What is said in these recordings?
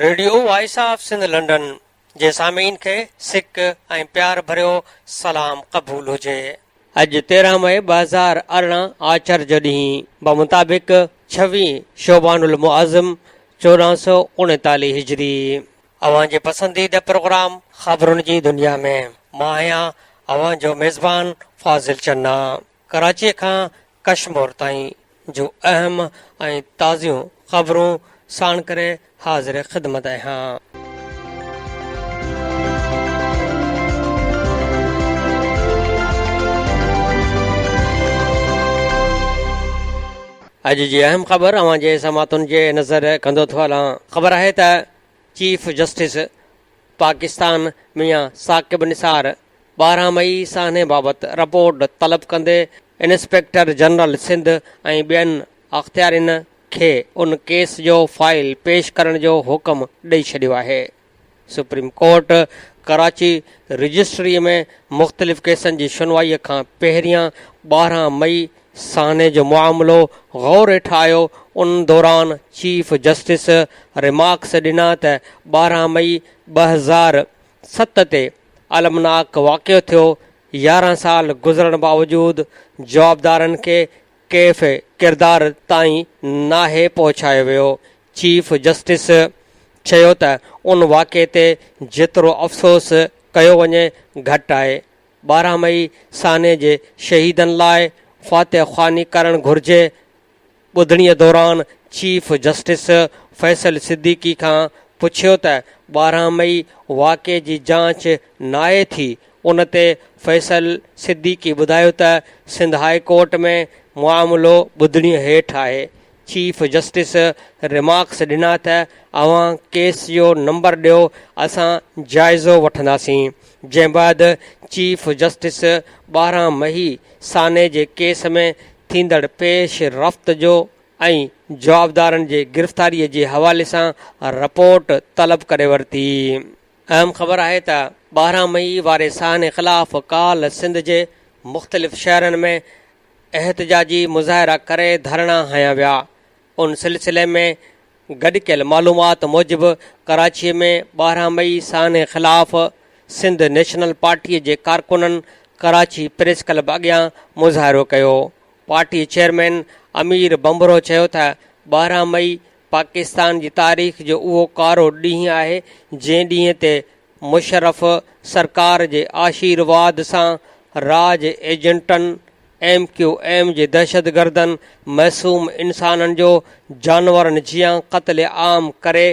Radio voice of Sindh London جي سامعين کي سڪ ۽ پيار ڀريو سلام قبول هجي. اڄ 13 مئي 2018 آچر جو ڏينهن بمطابق ڇويهين شعبان المعظم 1439 هجري. اوهان جي پسنديده پروگرام خبرن جي دنيا ۾ مان آهيان اوهان جو ميزبان فاضل چنا ڪراچي کان ڪشمور تائين جون اهم ۽ تازيون خبرون ساڻ ڪري حاضر خدمت آهيان. اڄ جي اهم خبر اوهان جي سماعتن جي نظر ڪندو ٿو هلان. خبر آهي ته چيف جسٽس پاڪستان ميان ثاقب نثار 12 مئي سانحي بابت رپورٽ طلب ڪندي انسپيڪٽر جنرل سنڌ ۽ ٻين اختيارين کي ان ڪيس جو فائل پيش ڪرڻ جو حڪم ڏئي ڇڏيو آهي. سپريم ڪورٽ ڪراچي رجسٽري ۾ مختلف ڪيسن جي شنوائي کان پهريان 12 مئي سانحي جو معاملو غور هيٺ آيو، ان دوران چيف جسٽس ريمارڪس ڏنا ته 12 مئي 2007 تي المناڪ واقعو ٿيو، 11 سال گذرڻ باوجود جوابدارن کي ڪيف ڪردار تائين ناهي پهچايو ويو، چيف جسٽس چيو ته ان واقعي تي جيترو افسوس ڪيو وڃي گهٽ آهي، 12 مئي سانحي جي شهيدن لاء فاتحه خواني ڪرڻ گهرجي، ٻڌڻي دوران چيف جسٽس فيصل صديقي کان پڇيو ته 12 مئي واقعي جي جاچ ناهي ٿي، ان تي فيصل صديقي ٻڌايو ته سنڌ هاء ڪورٽ ۾ معاملو ٻڌڻي هيٺ آهي، چيف جسٽس ريمارڪس ڏنا ته اوهان ڪيس جو نمبر ڏيو اسان جائزو وٺنداسين، جنهن بعد چيف جسٽس 12 مئي سانحي جي ڪيس ۾ ٿيندڙ پيش رفت جو ۽ جوابدارن جي گرفتاري جي حوالي سان رپورٽ طلب ڪري ورتي. اهم خبر آهي ته 12 مئي واري سانحي خلاف ڪالهه سنڌ جي مختلف شهرن ۾ احتجاجي مظاهرا ڪري ڌرڻا هنيا ويا. ان سلسلي ۾ گڏ ڪيل معلومات موجب ڪراچي ۾ 12 مئي سانحي خلاف سنڌ نيشنل پارٽي جي ڪارڪنن ڪراچي پريس ڪلب اڳيان مظاهرو ڪيو. پارٽي چيئرمين امير ڀنڀرو چيو ته 12 مئي پاڪستان جي تاريخ جو اهو ڪارو ڏينهن آهي جنهن ڏينهن تي مشرف سرڪار جي آشيرواد سان را جي ايجنٽن، ايم ڪيو ايم جي دهشتگردن معصوم انسانن جو جانورن جيان قتل عام ڪري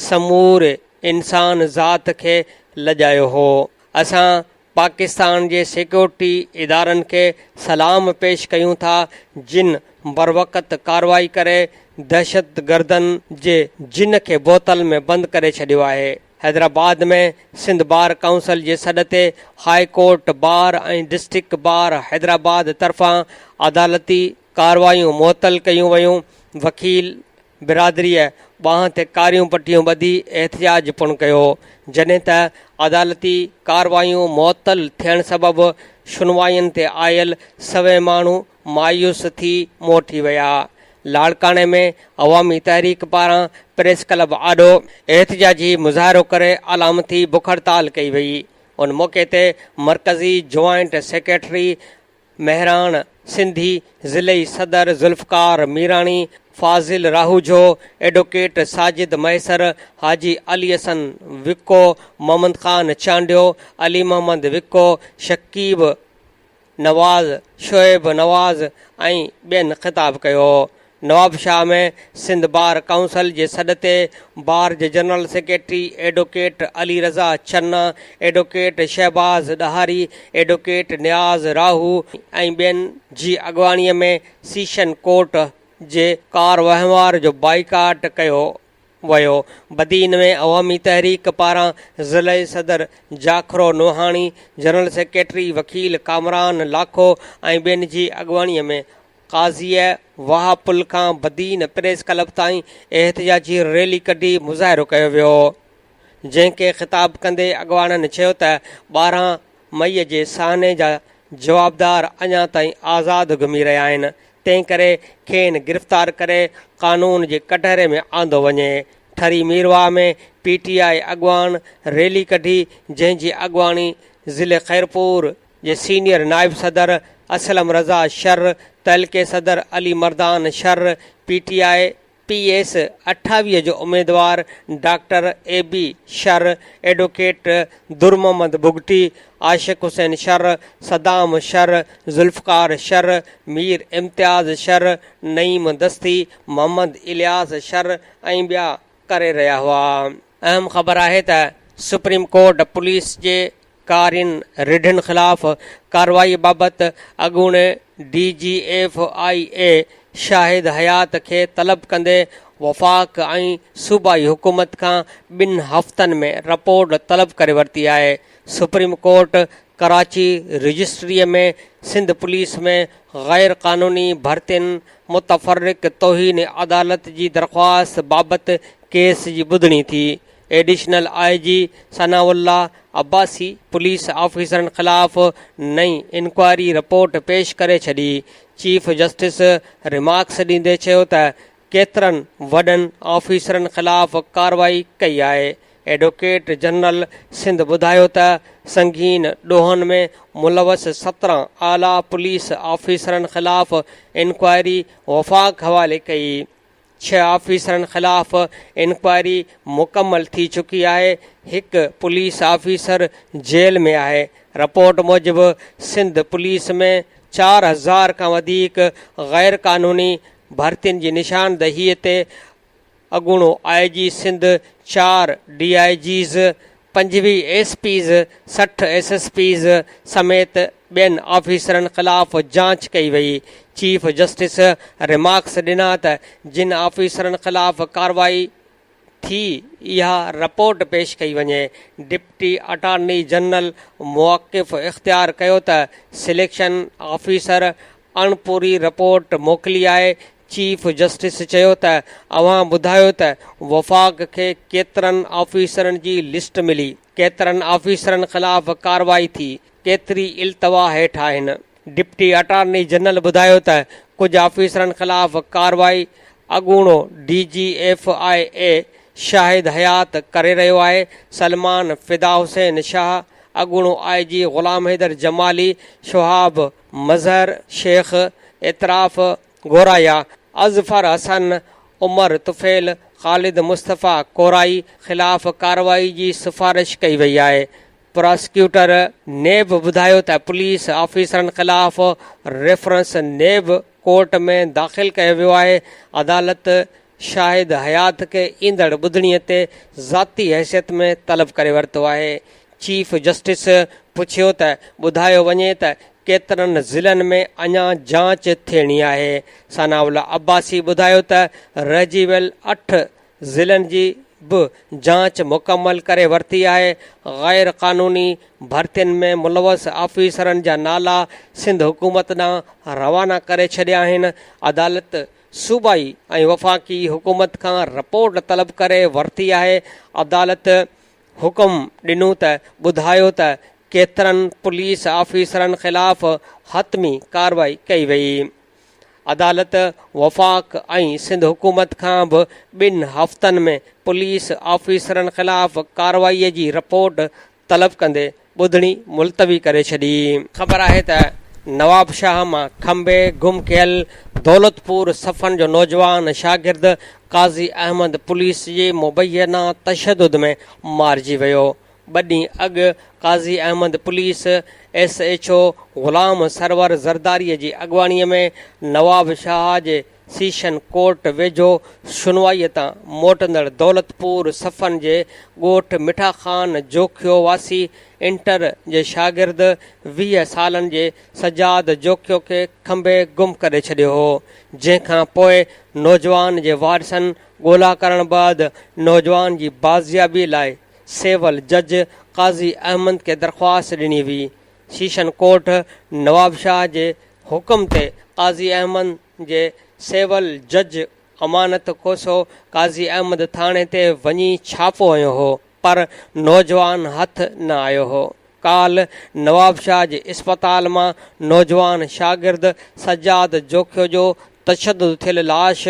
سموري انسان ذات کي لڄايو هو. اسان پاڪستان جي سيڪيورٽي ادارن کي سلام پيش ڪيون ٿا جن بروقت ڪارروائي ڪري دهشتگردن جي جن کي بوتل ۾ بند ڪري ڇڏيو آهي. حيدرآباد ۾ سنڌ بار ڪائونسل جي سڏ تي high court bar ۽ district bar Hyderabad طرفان عدالتي ڪارروايون معطل ڪيون ويون، وڪيل برادريء ٻانهن تي ڪاريون پٽيون ٻڌي احتجاج پڻ ڪيو، جڏهن ته عدالتي ڪارروايون معطل ٿيڻ سبب شنوائين تي آيل سوين ماڻهو مايوس ٿي موٽي ويا. لاڙڪاڻي ۾ عوامي تحريڪ پاران پريس ڪلب آڏو احتجاجي مظاهرو ڪري علامتي بک هڙتال ڪئي وئي. ان موقعي تي مرڪزي جوائنٽ سيڪريٽري مهراڻ سنڌي، ضلعي صدر ذوالفقار ميراڻي، فاضل راهوجو، ايڊووڪيٽ ساجد مهيسر، حاجي علي حسن وڪو، محمد خان چانڊيو، علي محمد وڪو، شڪيب نواز، شعيب نواز ۽ ٻين خطاب ڪيو. نوابشاهه ۾ سنڌ بار ڪائونسل جي سڏ تي بار جي general secretary advocate Ali Raza Channa, advocate Shahbaz Dahari, advocate Niaz Rahu ۽ ٻين جي اڳواڻي ۾ سيشن ڪورٽ جي ڪار وهنوار جو بائيڪاٽ ڪيو ويو. بدين ۾ عوامي تحريڪ پاران ضلعي صدر جاکرو نوحاڻي، جنرل سيڪريٽري وڪيل ڪامران لاکو ۽ ٻين جي اڳواڻي ۾ قاضيء واهه پل کان بدين پريس ڪلب تائين احتجاجي ريلي ڪڍي مظاهرو ڪيو ويو، جنهن کي خطاب ڪندي اڳواڻن چيو ته 12 مئي جي سانحي جا جوابدار اڃا تائين آزاد گهمي رهيا آهن، تنهن ڪري کين گرفتار ڪري قانون جي ڪٽهري ۾ آندو وڃي. ٺري ميرواهه ۾ پي ٽي آء اڳواڻ ريلي ڪڍي جنهن جي اڳواڻي ضلعي خيرپور جي سينيئر نائب صدر اسلم رضا شر، تعلقي صدر Ali Mardan Shar, P T I P S 28 جو اميدوار doctor A B Shar, advocate Dur Muhammad Bugti, Ashiq Hussain Shar, Saddam Shar, Zulfiqar Shar, Mir Imtiaz Shar, Naeem Dasti, Muhammad Ilyas Shar ۽ ٻيا ڪري رهيا هئا. اهم خبر آهي ته سپريم ڪورٽ پوليس جي ڪارين رڍن خلاف ڪارروائي بابت اڳوڻي D G F I A Shahid Hayat کي طلب ڪندي وفاق ۽ صوبائي حڪومت کان ٻن هفتن ۾ رپورٽ طلب ڪري ورتي آهي. Supreme court Karachi registry ۾ Sindh police ۾ غير قانوني ڀرتين متفرق توهين عدالت جي درخواست بابت ڪيس جي ٻڌڻي ٿي. Additional I G Sanaullah Abbasi police آفيسرن خلاف نئين انڪوائري رپورٽ پيش ڪري ڇڏي. چيف جسٽس ريمارڪس ڏيندي چيو ته ڪيترن وڏن آفيسرن خلاف ڪارروائي ڪئي آهي. ايڊووڪيٽ جنرل سنڌ ٻڌايو ته سنگين ڏوهن ۾ ملوث 17 اعليٰ پوليس آفيسرن خلاف انڪوائري وفاق حوالي ڪئي، ڇهه آفيسرن خلاف انڪوائري مڪمل ٿي چڪي آهي، هڪ پوليس آفيسر جيل ۾ آهي. رپورٽ موجب سنڌ پوليس ۾ 4000 کان وڌيڪ غيرقانوني ڀرتين جي نشاندهي تي اڳوڻو آء جي سنڌ، چار D I Gs, 25 S Ps, 60 S S Ps سميت ٻين آفيسرن خلاف جاچ ڪئي وئي. چيف جسٽس ريمارڪس ڏنا ته جن آفيسرن خلاف ڪارروائي ٿي اها رپورٽ پيش ڪئي وڃي. ڊپٽي اٽارني جنرل موقف اختيار ڪيو ته سليڪشن آفيسر اڻپوري رپورٽ موڪلي آهي. چيف جسٽس چيو ته اوهان ٻڌايو ته وفاق کي ڪيترن آفيسرن جي لسٽ ملي، ڪيترن آفيسرن خلاف ڪارروائي ٿي، ڪيتري التوا هيٺ آهن. ڊپٽي اٽارني جنرل ٻڌايو ته ڪجهه آفيسرن خلاف ڪارروائي اڳوڻو D G F I A Shahid Hayat ڪري رهيو آهي، سلمان فدا حسين شاهه، اڳوڻو آء جي غلام حيدر جمالي، شهاب مظهر شيخ، اعتراف گورايا، اظفر حسن، عمر طفيل، خالد مصطفيٰ ڪورائي خلاف ڪارروائي جي سفارش ڪئي وئي آهي. پراسڪيوٽر نيب ٻڌايو ته پوليس آفيسرن خلاف ريفرنس نيب ڪورٽ ۾ داخل ڪيو ويو آهي، عدالت شاهد حيات کي ايندڙ ٻڌڻي تي ذاتي حيثيت ۾ طلب ڪري ورتو آهي. چيف جسٽس پڇيو ته ٻڌايو وڃي ته ڪيترن ضلعن ۾ اڃا جاچ ٿيڻي آهي. ثناء الله عباسي ٻڌايو ته رهجي ويل اٺ ضلعن جي به جاچ مڪمل ڪري ورتي آهي، غير قانوني ڀرتين ۾ ملوث آفيسرن جا نالا سنڌ حڪومت ڏانهن روانا ڪري ڇڏيا آهن، عدالت صوبائي ۽ وفاقي حڪومت کان رپورٽ طلب ڪري ورتي آهي، عدالت حڪم ڏنو ته ٻڌايو ته ڪيترن پوليس آفيسرن خلاف حتمي ڪارروائي ڪئي وئي. عدالت وفاق ۽ سنڌ حڪومت کان به ٻن هفتن ۾ پوليس آفيسرن خلاف ڪارروائي جي رپورٽ طلب ڪندي ٻڌڻي ملتوي ڪري ڇڏي. خبر آهي ته نوابشاهه مان کنڀي گم ڪيل دولتپور صفن جو نوجوان شاگرد قاضي احمد پوليس جي مبينا تشدد ۾ مارجي ويو. ٻه ڏينهن اڳ Qazi Ahmed police S H O Ghulam Sarwar Zardari جي اڳواڻي ۾ نوابشاهه جي سيشن ڪورٽ ويجهو شنوائي تان موٽندڙ دولتپور صفن جي ڳوٺ مٺا خان جوکيو واسي انٽر جي شاگرد 20 سالن جي سجاد جوکيو کي کنڀي گم ڪري ڇڏيو هو جنهن کان پوء نوجوان جي وارثن ڳولا ڪرڻ بعد نوجوان جي بازيابي لاء سول جج قاضي احمد کي درخواست ڏني هئي. سيشن ڪورٽ نوابشاهه جي حڪم تي قاضي احمد جي سول جج امانت کوسو قاضي احمد ٿاڻي تي وڃي ڇاپو هنيو هو پر نوجوان هٿ نه آيو هو. ڪالهه نوابشاهه جي اسپتال مان نوجوان شاگرد سجاد جوکيو جو تشدد ٿيل لاش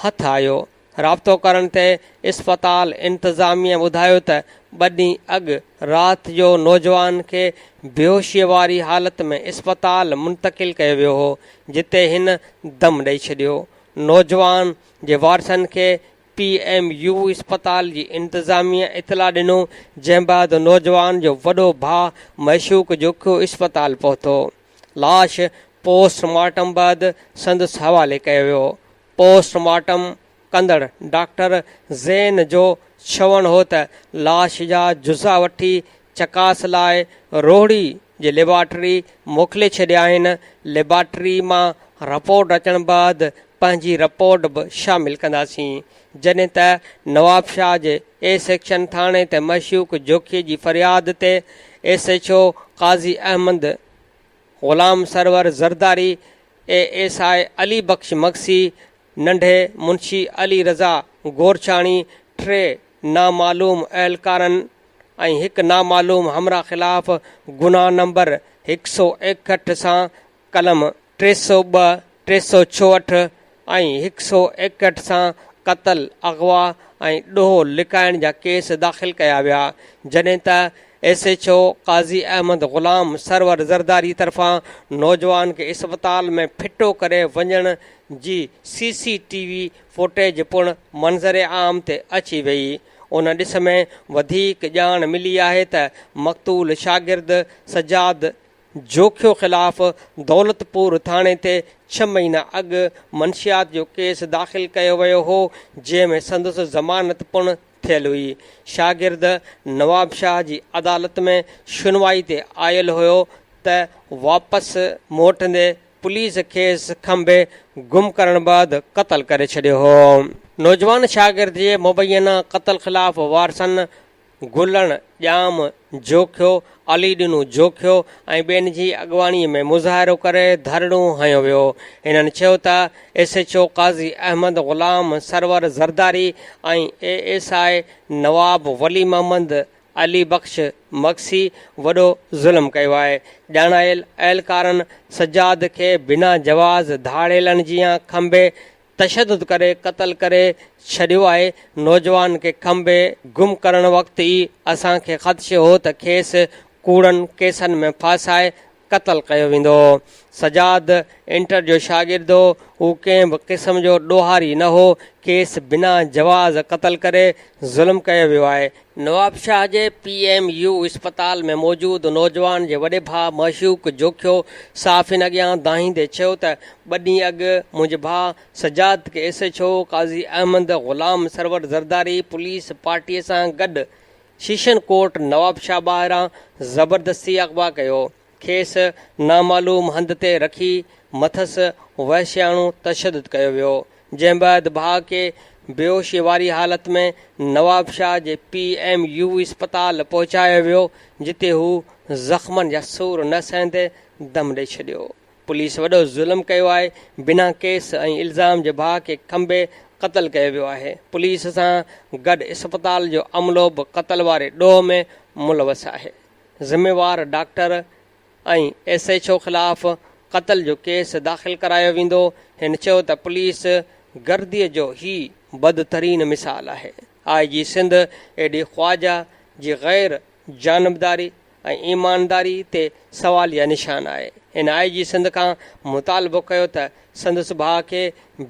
هٿ آيو. رابطو ڪرڻ تي اسپتال انتظاميه ٻڌايو ته ٻه ڏينهن اڳ رات جو نوجوان کي بيهوشي واري حالت ۾ اسپتال منتقل ڪيو ويو هو جتي هن دم ڏئي ڇڏيو. نوجوان جي وارثن کي پي ايم يو اسپتال جي انتظاميه اطلاع ڏنو جنهن بعد نوجوان جو وڏو ڀاء معشوق جوکيو اسپتال پهتو. لاش پوسٽ مارٽم بعد سندس حوالي ڪيو ويو. پوسٽ مارٽم ڪندڙ ڊاڪٽر زين جو چوڻ هو ته لاش جا جزا وٺي چڪاس لاء روهڙي جي ليبارٽري موڪلي ڇڏيا آهن، ليبارٽري مان رپورٽ اچڻ بعد پنهنجي رپورٽ به شامل ڪنداسين. جڏهن ته نوابشاهه جي اي سيڪشن ٿاڻي تي معشوق جوکيي جي فرياد تي S H O Qazi Ahmed Ghulam Sarwar Zardari, A S I Ali Bakhsh Magsi, ننڍي منشي علي رضا گورچاڻي، ٽي نامعلوم اهلڪارن ۽ هڪ نامعلوم همراهه خلاف گناهه نمبر هڪ سئو ايڪهٺ سان قلم 302، 364 ۽ 161 سان قتل، اغوا ۽ ڏوهه لڪائڻ جا ڪيس داخل ڪيا ويا، جڏهن ته S H O Qazi Ahmed Ghulam Sarwar Zardari طرفان نوجوان کي اسپتال ۾ ڦٽو ڪري وڃڻ جي سي سي ٽي وي فوٽيج پڻ منظر عام تي اچي وئي. ان ڏس ۾ وڌيڪ ڄاڻ ملي آهي ته مقتول شاگرد سجاد جوکيو خلاف دولتپور ٿاڻي تي ڇهه مهينا اڳ منشيات جو ڪيس داخل ڪيو ويو هو، جنهن ۾ سندس ضمانت پڻ ٿيل هئي. شاگرد نوابشاهه جي عدالت ۾ شنوائي تي آيل هيو ته واپس موٽندي پوليس کيس کنڀي گم ڪرڻ بعد قتل ڪري ڇڏيو هو. نوجوان شاگرد جي مبينا قتل خلاف وارثن گلڻ ڄام جوکيو، علي ڏنو جوکيو ۽ ٻين جي اڳواڻي ۾ مظاهرو ڪري ڌرڻو هنيو ويو. هنن چيو ته S H O Qazi Ahmed Ghulam Sarwar Zardari ۽ A S I Nawab Wali Muhammad Ali Bakhsh Magsi وڏو ظلم ڪيو آهي. ڄاڻايل اهلڪارن سجاد کي بنا جواز ڌاڙيلن جيان کنڀي تشدد ڪري قتل ڪري ڇڏيو آهي، نوجوان کي کنڀي گم ڪرڻ وقت ئي اسان کي خدشو هو ته کيس ڪوڙن ڪيسن ۾ ڦاسائي قتل ڪيو ويندو. سجاد انٽر جو شاگرد هو، هو ڪنهن به قسم جو ڏوهاري نه هو، کيس بنا جواز قتل ڪري ظلم ڪيو ويو آهي. نوابشاهه جي پي ايم يو اسپتال ۾ موجود نوجوان جي وڏي ڀاء معشوق جوکيو صحافين اڳيان دانهيندي چيو ته ٻه ڏينهن اڳ منهنجي ڀاء سجاد کي S H O Qazi Ahmed Ghulam Sarwar Zardari police party سان گڏ شيشن ڪورٽ نوابشاهه ٻاهران زبردستي اغوا ڪيو کيس نامعلوم هنڌ تي رکي مٿس وحشياڻو تشدد ڪيو ويو، جنهن بعد ڀاء کي بيهوشي واري حالت ۾ نوابشاهه جي پي ايم يو اسپتال پهچايو ويو، جتي هو زخمن جا سور نه سهندي دم ڏئي ڇڏيو. پوليس وڏو ظلم ڪيو آهي، بنا ڪيس ۽ الزام جي ڀاء کي کنڀي قتل ڪيو ويو آهي، پوليس سان گڏ اسپتال جو عملو به قتل واري ڏوهه ۾ ملوث آهي. ذميوار ڊاڪٽر ۽ ايس ايڇ او خلاف قتل جو ڪيس داخل ڪرايو ويندو، هن چيو ته پوليس گردي جو هي بدترين مثال آهي، آء جي سنڌ اي ڊي خواجه جي غير جانبداري ۽ ايمانداري تي سواليه نشان آهي، هن آء جي سنڌ کان مطالبو ڪيو ته سندس ڀاء کي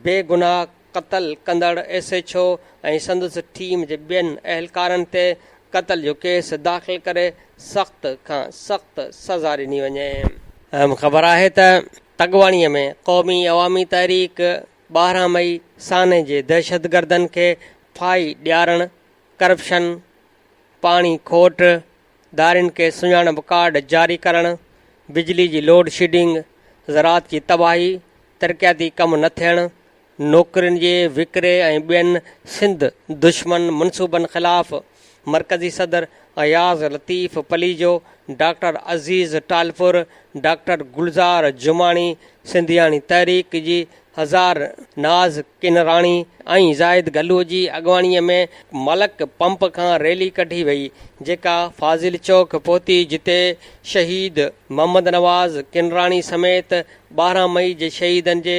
بيگناهه قتل ڪندڙ ايس ايڇ او ۽ سندس ٽيم جي ٻين اهلڪارن تي قتل جو ڪيس داخل ڪري سخت کان سخت سزا ڏني وڃي. اهم خبر آهي ته تڳواڻي ۾ قومي عوامي تحريڪ 12 مئي سانحي جي دهشتگردن کي ڦاهي ڏيارڻ، ڪرپشن، پاڻي کوٽ، ڌارين کي سڃاڻپ ڪارڊ جاري ڪرڻ، بجلي جي لوڊشيڊنگ، زراعت جي تباهي، ترقياتي ڪم نه ٿيڻ، نوڪرين جي وڪري ۽ ٻين سنڌ دشمن منصوبن خلاف مرڪزي صدر اياز لطيف پليجو، ڊاڪٽر عزيز ٽالپر، ڊاڪٽر گلزار جماڻي، سنڌياڻي تحريڪ جي هزار ناز ڪنراڻي ۽ زاهد گهلو جي اڳواڻي ۾ ملڪ پمپ کان ريلي ڪڍي وئي جيڪا فاضل چوڪ پهتي جتي شهيد محمد نواز ڪنراڻي سميت 12 مئي جي شهيدن جي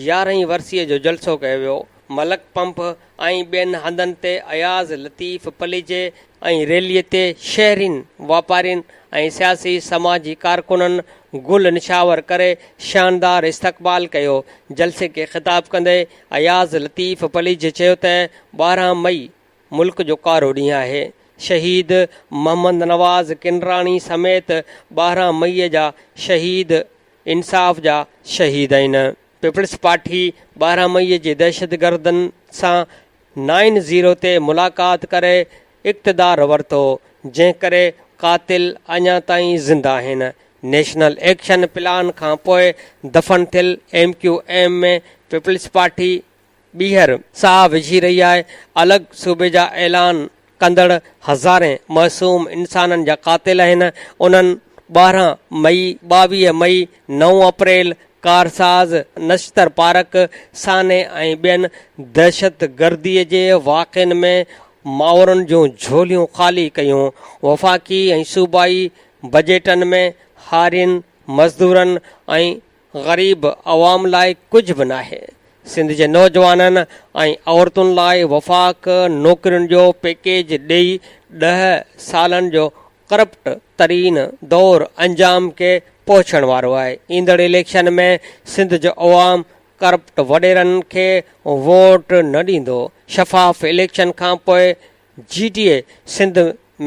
يارهين ورسي جو جلسو ڪيو ويو. ملڪ پمپ ۽ ٻين هنڌن تي اياز لطيف پليجي ۽ ريلي تي شهرين، واپارين ۽ سياسي سماجي ڪارڪنن گل نڇاور ڪري شاندار استقبال ڪيو. جلسي کي خطاب ڪندي اياز لطيف پليجي چيو ته 12 مئي ملڪ جو ڪارو ڏينهن آهي، شهيد محمد نواز ڪنراڻي سميت 12 مئي جا شهيد انصاف جا شهيد آهن. پيپلز پارٽي 12 مئي جي دهشتگردن سان نائن زيرو تي ملاقات ڪري اقتدار ورتو، جنهن ڪري قاتل اڃا تائين زنده آهن. نيشنل ايڪشن پلان کان پوء دفن ٿيل M Q M ۾ peoples party ٻيهر ساهه وجهي رهي آهي، الڳ صوبي جا اعلان ڪندڙ هزارين معصوم انسانن جا قاتل آهن، انهن 12 مئي، 22 مئي، نو اپريل، ڪارساز، نشتر پارڪ سانحي ۽ ٻين دهشتگردي جي واقعن ۾ مائرن جون جهوليون خالي ڪيون، وفاقي ۽ صوبائي بجيٽن ۾ هارين، مزدورن ۽ غريب عوام لاء ڪجهه به ناهي، سنڌ جي نوجوانن ۽ عورتن لاء وفاق نوڪرين جو پيڪيج ڏئي 10 سالن جو ڪرپٽ ترين دور انجام کي پهچڻ وارو آهي، ايندڙ اليڪشن ۾ سنڌ جو عوام ڪرپٽ وڏيرن کي ووٽ نه ڏيندو، شفاف اليڪشن کانپوء جي ڊي اي سنڌ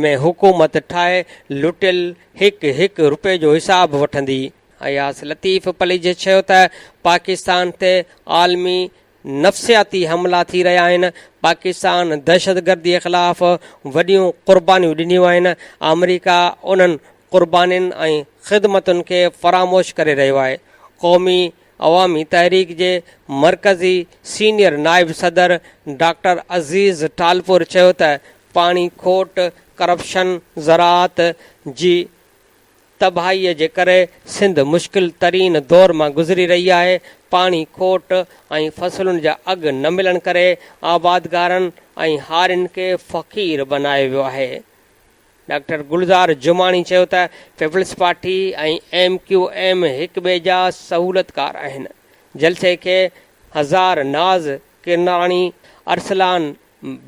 ۾ حڪومت ٺاهي لٽيل هڪ هڪ رپئي جو حساب وٺندي. اياز لطيف پليجي چيو ته پاڪستان تي عالمي نفسياتي حملا ٿي رهيا آهن، پاڪستان دهشتگردي خلاف وڏيون قربانيون ڏنيون آهن، آمريڪا انهن قربانين ۽ خدمتن کي فراموش ڪري رهيو آهي. قومي عوامي تحريڪ جي مرڪزي سينيئر نائب صدر ڊاڪٽر عزيز ٽالپر چيو ته پاڻي کوٽ، ڪرپشن، زراعت جي تباهيء جي ڪري سنڌ مشڪل ترين دور مان گذري رهي آهي، پاڻي کوٽ ۽ فصلن جا اگهه نه ملڻ ڪري آبادگارن ۽ هارين کي فقير بنايو ويو آهي. ڊاڪٽر گلزار جماڻي چيو ته peoples party ۽ M Q M هڪ ٻئي جا سهولتڪار آهن. جلسي کي هزار ناز ڪرناڻي، ارسلان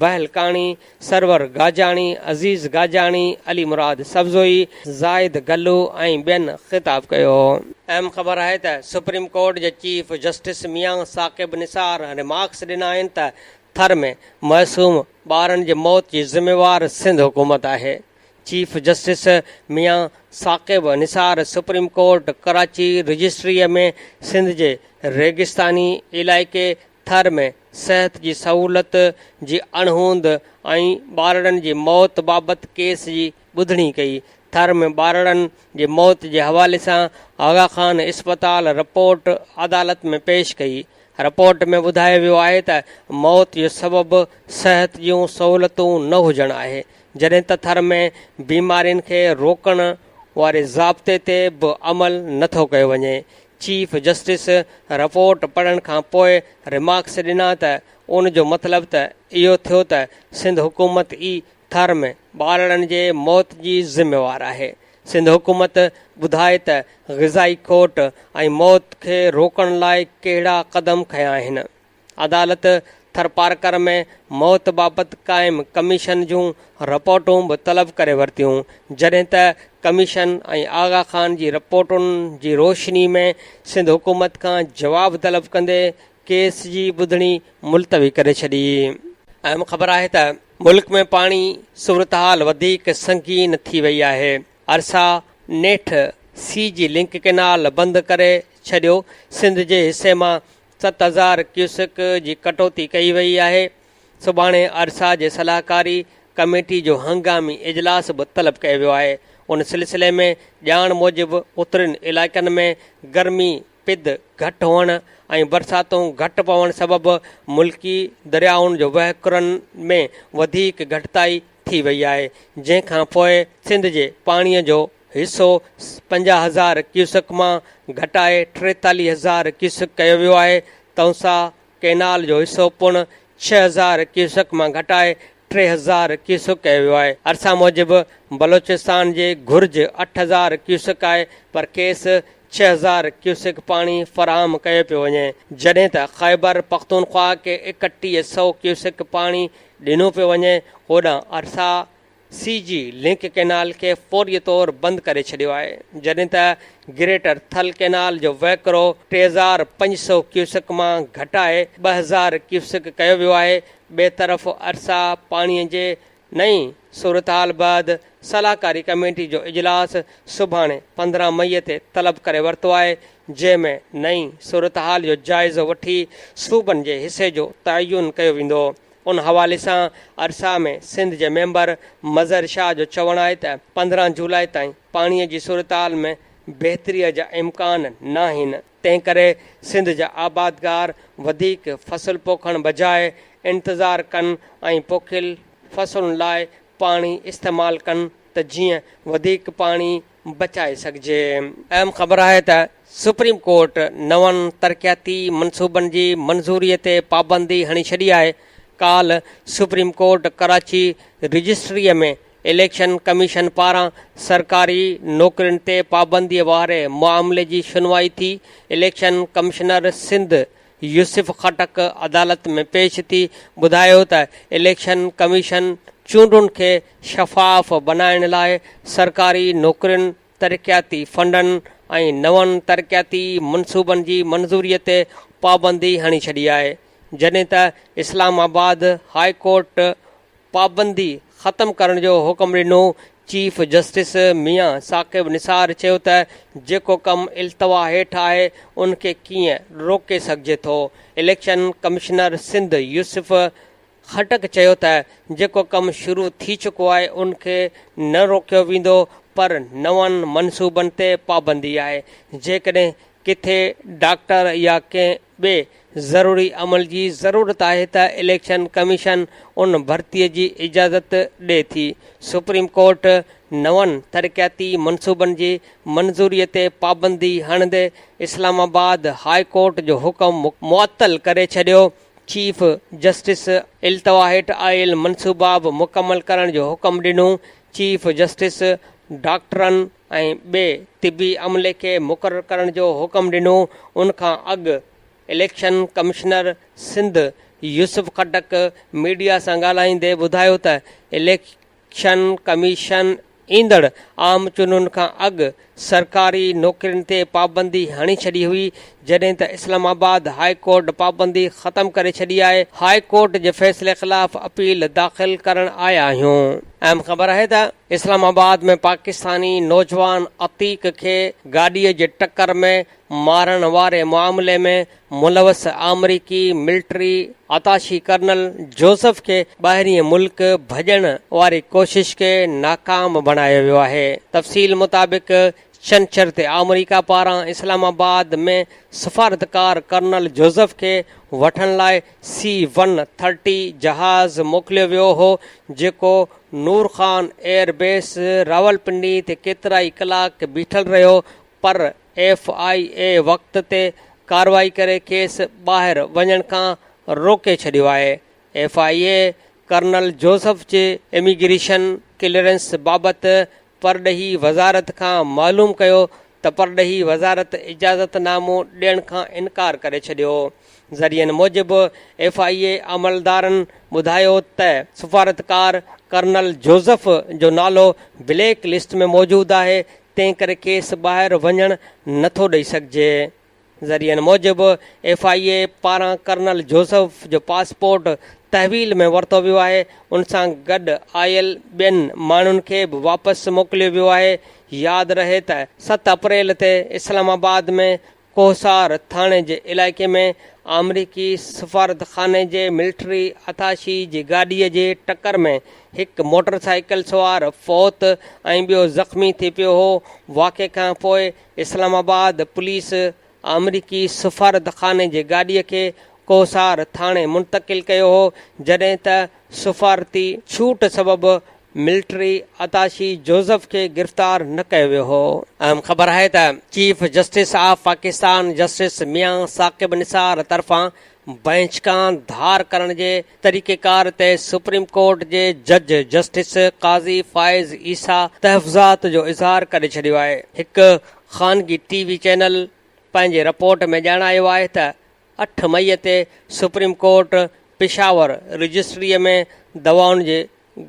بهلڪاڻي، سرور گاجاڻي، عزيز گاجاڻي، علي مراد سبزوئي، زاهد گلو ۽ ٻين خطاب ڪيو. اهم خبر آهي ته سپريم ڪورٽ جي chief justice Mian Saqib Nisar remarks ڏنا آهن ته ٿر ۾ معصوم ٻارن جي موت جي ذميوار سنڌ حڪومت آهي. Chief justice Mian Saqib Nisar supreme court Karachi رجسٽريء ۾ Sindh جي ريگستاني علائقي ٿر ۾ صحت جي سهولت جي اڻهوند ۽ ٻارڙن جي موت بابت ڪيس جي ٻڌڻي ڪئي. ٿر ۾ ٻارڙن جي موت جي حوالي سان آغا خان اسپتال رپورٽ عدالت ۾ پيش ڪئي. رپورٽ ۾ ٻڌايو ويو آهي ته موت جو سبب صحت جون سهولتون نه هجڻ آهي، جڏهن ته ٿر ۾ بيمارين کي روڪڻ واري ضابطي تي به عمل نٿو ڪيو وڃي. چيف جسٽس رپورٽ پڙهڻ کان پوء ريمارڪس ڏنا ته ان جو مطلب ته اهو ٿيو ته سنڌ حڪومت ئي ٿر ۾ ٻارڙن جي موت جي ذميوار آهي. سنڌ حڪومت ٻڌائي ته غذائي کوٽ ۽ موت کي روڪڻ لاء ڪهڙا قدم کنيا آهن. عدالت ٿرپارڪر ۾ موت بابت قائم ڪميشن جون رپورٽون به طلب ڪري ورتيون، جڏهن ته ڪميشن ۽ آغا خان جي رپورٽن جي روشني ۾ سنڌ حڪومت کان جواب طلب ڪندي ڪيس جي ٻڌڻي ملتوي ڪري ڇڏي. اهم خبر آهي ته ملڪ ۾ پاڻي صورتحال وڌيڪ سنگين ٿي وئي آهي، ارسا نيٺ سي جي لنڪ ڪئنال بند ڪري ڇڏيو، سنڌ جي حصي مان 7000 ڪيوسڪ جي ڪٽوتي ڪئي وئي آهي، سڀاڻي ارسا جي صلاحڪاري ڪميٽي جو هنگامي اجلاس به طلب ڪيو ويو آهي، ان سلسلي ۾ ڄاڻ موجب اترين علائقن ۾ گرمي پد گهٽ هئڻ ۽ برساتون گهٽ پوڻ سبب ملڪي دريائن جو وهڪرن ۾ وڌيڪ گهٽتائي ٿي وئي آهي، جنهن کان پوء سنڌ جي پاڻي جو حصو 50 هزار ڪيوسڪ مان گهٽائي 43 هزار ڪيوسڪ ڪيو ويو آهي، تونسا ڪئنال جو حصو پڻ 6000 ڪيوسڪ مان گهٽائي 3000 ڪيوسڪ ڪيو ويو آهي. ارسا موجب بلوچستان جي گهرج 8000 ڪيوسڪ آهي پر کيس 6000 ڪيوسڪ پاڻي فراهم ڪيو پيو وڃي، جڏهن ته خيبر پختونخواهه کي 31 سئو ڪيوسڪ پاڻي ڏنو پيو وڃي. هوڏانهن ارسا سي جي لنڪ ڪئنال کي فوري طور بند ڪري ڇڏيو آهي، جڏهن ته گريٽر ٿل ڪئنال جو وهڪرو 3500 ڪيوسڪ مان گهٽائي 2000 ڪيوسڪ ڪيو ويو آهي. ٻئي طرف ارسا پاڻي جي نئين صورتحال بعد صلاحڪاري ڪميٽي جو اجلاس سڀاڻي 15 مئي تي طلب ڪري ورتو آهي، جنهن ۾ نئين صورتحال جو جائزو وٺي صوبن جي حصي جو تعين ڪيو ويندو. ان حوالي سان ارسا ۾ سنڌ جي ميمبر مظهر شاهه جو چوڻ آهي ته 15 جولاء تائين پاڻي جي صورتحال ۾ بهتري جا امڪان ناهن، تنهن ڪري سنڌ جا آبادگار وڌيڪ فصل پوکڻ بجاء انتظار ڪن ۽ پوکيل فصلن لاء پاڻي استعمال ڪن ته جيئن وڌيڪ پاڻي بچائي سگهجي. اهم خبر آهي ته سپريم ڪورٽ نون ترقياتي منصوبن جي منظوري تي پابندي هڻي ڇڏي آهي. ڪالهه supreme court Karachi registry ۾ election commission پاران سرڪاري نوڪرين تي پابندي واري معاملي جي شنوائي ٿي. اليڪشن ڪمشنر سنڌ يوسف خٽڪ عدالت ۾ پيش ٿي ٻڌايو ته اليڪشن ڪميشن چونڊن کي شفاف بنائڻ لاء سرڪاري نوڪرين، ترقياتي فنڊن ۽ نون ترقياتي منصوبن جي منظوري تي پابندي هڻي ڇڏي آهي، جڏهن ته اسلام آباد هاء ڪورٽ پابندي ختم ڪرڻ جو حڪم ڏنو. چيف جسٽس ميان ثاقب نثار چيو ته جيڪو ڪم التوا هيٺ آهي ان کي ڪيئن روڪي سگهجي ٿو. اليڪشن ڪمشنر سنڌ يوسف خٽڪ چيو ته جيڪو ڪم شروع ٿي چڪو آهي ان کي نه روڪيو ويندو پر نون منصوبن تي پابندي آهي، جيڪڏهن ڪٿي ڊاڪٽر يا ڪنهن ٻئي ضروري عمل جي ضرورت آهي ته اليڪشن ڪميشن ان ڀرتي جي اجازت ڏئي ٿي. سپريم ڪورٽ نون ترقياتي منصوبن جي منظوري تي پابندي هڻندي اسلام آباد هاء ڪورٽ جو حڪم معطل ڪري ڇڏيو. چيف جسٽس التوا هيٺ آيل منصوبا به مڪمل ڪرڻ جو حڪم ڏنو. چيف جسٽس ڊاڪٽرن ۽ ٻئي طبي عملي کي مقرر ڪرڻ جو حڪم ڏنو. ان کان اڳ election commissioner Sindh Yousuf Khattak media سان ڳالهائيندي ٻڌايو ته اليڪشن ڪميشن ايندڙ عام چونڊن کان اڳ سرڪاري نوڪرين تي پابندي هڻي ڇڏي هئي، جڏهن ته اسلام آباد هاء ڪورٽ پابندي ختم ڪري ڇڏي آهي، هاء ڪورٽ جي فيصلي خلاف اپيل داخل ڪرڻ آيا آهيون. اهم خبر آهي ته اسلام آباد ۾ پاڪستاني نوجوان عتيق کي گاڏيء جي ٽڪر ۾ مارڻ واري معاملي ۾ ملوث آمريڪي ملٽري اتاشي ڪرنل جوزف کي ٻاهرئين ملڪ ڀڄڻ واري ڪوشش کي ناڪام بڻايو ويو آهي. تفصيل مطابق ڇنڇر تي آمريڪا پاران اسلام آباد ۾ سفارتڪار ڪرنل جوزف کي وٺڻ لاء سي ون ٿرٽي جهاز موڪليو ويو هو جيڪو نور خان ايئر بيس راولپنڊي تي ڪيترائي ڪلاڪ بيٺل رهيو پر ايف I اي وقت تي ڪارروائي ڪري کيس ٻاهر وڃڻ کان روڪي ڇڏيو آهي. F I A colonel Joseph جي اميگريشن ڪليئرنس بابت پرڏيهي وزارت کان معلوم ڪيو ته پرڏيهي وزارت اجازت نامو ڏيڻ کان انڪار ڪري ڇڏيو. ذريعن موجب ايف I اي عملدارن ٻڌايو ته سفارتڪار ڪرنل جوزف جو نالو بليڪ لسٽ ۾ موجود آهي تنهن ڪري کيس ٻاهر وڃڻ نٿو ڏئي سگهجي. ذريعن موجب ايف I اي پاران ڪرنل جوزف جو پاسپورٽ تحويل ۾ ورتو ويو آهي، ان سان گڏ آيل ٻين ماڻهن کي به واپس موڪليو ويو آهي. ياد رهي ته 7 اپريل تي اسلام آباد ۾ ڪوهسار ٿاڻي جي علائقي ۾ آمريڪي سفارتخاني جي ملٽري اتاشي جي گاڏيء جي ٽڪر ۾ هڪ موٽر سائيڪل سوار فوت ۽ ٻيو زخمي ٿي پيو هو. واقعي کان پوء اسلام آباد پوليس آمريڪي سفارتخاني جي گاڏيء کي ڪوهسار ٿاڻي منتقل ڪيو هو، جڏهن ته سفارتي ڇوٽ سبب ملٽري اتاشي جوزف کي گرفتار نه ڪيو ويو هو. اهم خبر آهي ته chief justice of Pakistan justice Mian Saqib Nisar طرفان بئنچ کان ڌار ڪرڻ جي طريقيڪار تي سپريم ڪورٽ جي جج جسٽس قاضي فائز عيسيٰ تحفظات جو اظهار ڪري ڇڏيو آهي. هڪ خانگي ٽي وي چينل پنهنجي رپورٽ ۾ ڄاڻايو آهي ته 8 مئي تي سپريم ڪورٽ پشاور رجسٽري ۾ دوائن جي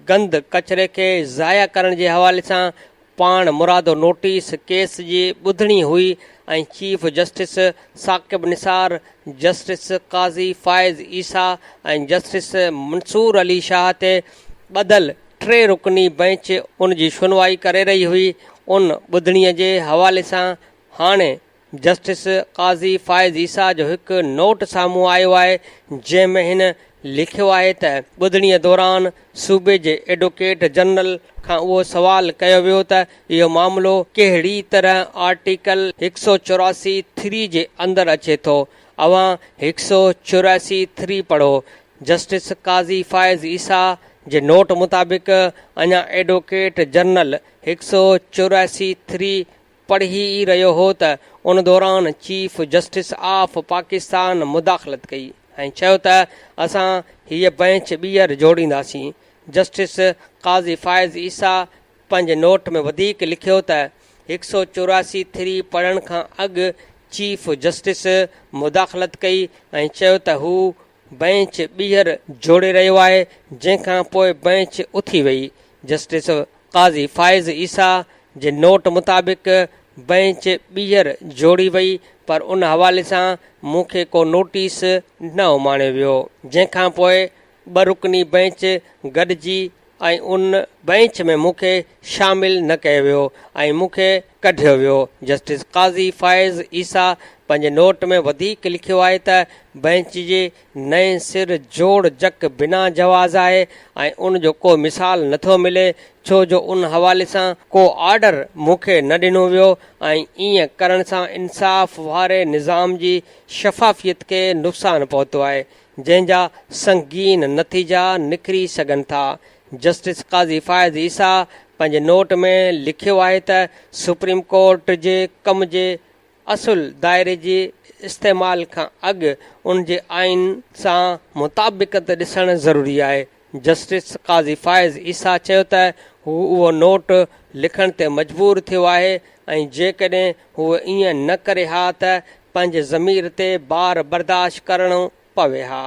گند ڪچري کي ضايع ڪرڻ جي حوالي سان پاڻ مرادو نوٽيس ڪيس جي ٻڌڻي هئي ۽ chief justice Saqib Nisar, justice Qazi Faez Isa ۽ justice Mansoor Ali Shah تي ٻڌل ٽي رڪني بئنچ ان جي شنوائي ڪري رهي هئي. ان ٻڌڻي جي حوالي سان هاڻي جسٽس قاضي فائز عيسيٰ جو هڪ نوٽ سامهون آيو آهي، جنهن ۾ هن لکيو آهي ته ٻڌڻي دوران صوبي جي ايڊووڪيٽ جنرل کان اهو سوال ڪيو ويو ته اهو معاملو ڪهڙي طرح آرٽيڪل 184 ٿري جي اندر اچي ٿو، اوهان 184 ٿري پڙهو. جسٽس قاضي فائز عيسيٰ جي نوٽ مطابق اڃا ايڊووڪيٽ جنرل 184 ٿري پڙهي ئي رهيو هو ته ان دوران چيف جسٽس آف پاڪستان مداخلت ڪئي ۽ چيو ته اسان هيء بئنچ ٻيهر جوڙينداسين. جسٽس قاضي فائز عيسيٰ پنهنجي نوٽ ۾ وڌيڪ لکيو ته 184 ٿري پڙهڻ کان اڳ چيف جسٽس مداخلت ڪئي ۽ چيو ته هو بئنچ ٻيهر جوڙي رهيو آهي، جنهن کان پوء بئنچ اٿي وئي. جسٽس قاضي فائز عيسيٰ جي نوٽ مطابق بئنچ ٻيهر جوڙي وئي پر ان حوالي سان مون کي ڪو نوٽيس نه اماڻيو ويو، جنهن کان پوء ٻه رڪني بئنچ گڏجي ۽ ان بئنچ ۾ مون کي شامل نه ڪيو ويو ۽ مون کي ڪڍيو ويو. جسٽس قاضي فائز عيسيٰ پنهنجي نوٽ ۾ وڌيڪ لکيو آهي ته بئنچ جي نئين سر جوڙ جڪ بنا جواز آهي ۽ ان جو ڪو مثال نٿو ملي ڇو جو ان حوالي سان ڪو آرڊر مون کي نه ڏنو ويو ۽ ائين ڪرڻ سان انصاف واري نظام جي شفافيت کي نقصان پهتو آهي جنهن جا سنگين نتيجا نڪري سگهن ٿا. جسٽس قاضي فائز عيسيٰ پنهنجي نوٽ ۾ لکيو آهي ته سپريم ڪورٽ جي ڪم جي اصل دائري جي استعمال کان اڳ ان جي آئين سان مطابقت ڏسڻ ضروري آهي. جسٽس قاضي فائز عيسيٰ چيو ته هو اهو نوٽ لکڻ تي مجبور ٿيو آهي ۽ جيڪڏهن هو ائين نه ڪري ها ته پنهنجي ضمير تي بار برداشت ڪرڻو پوي ها.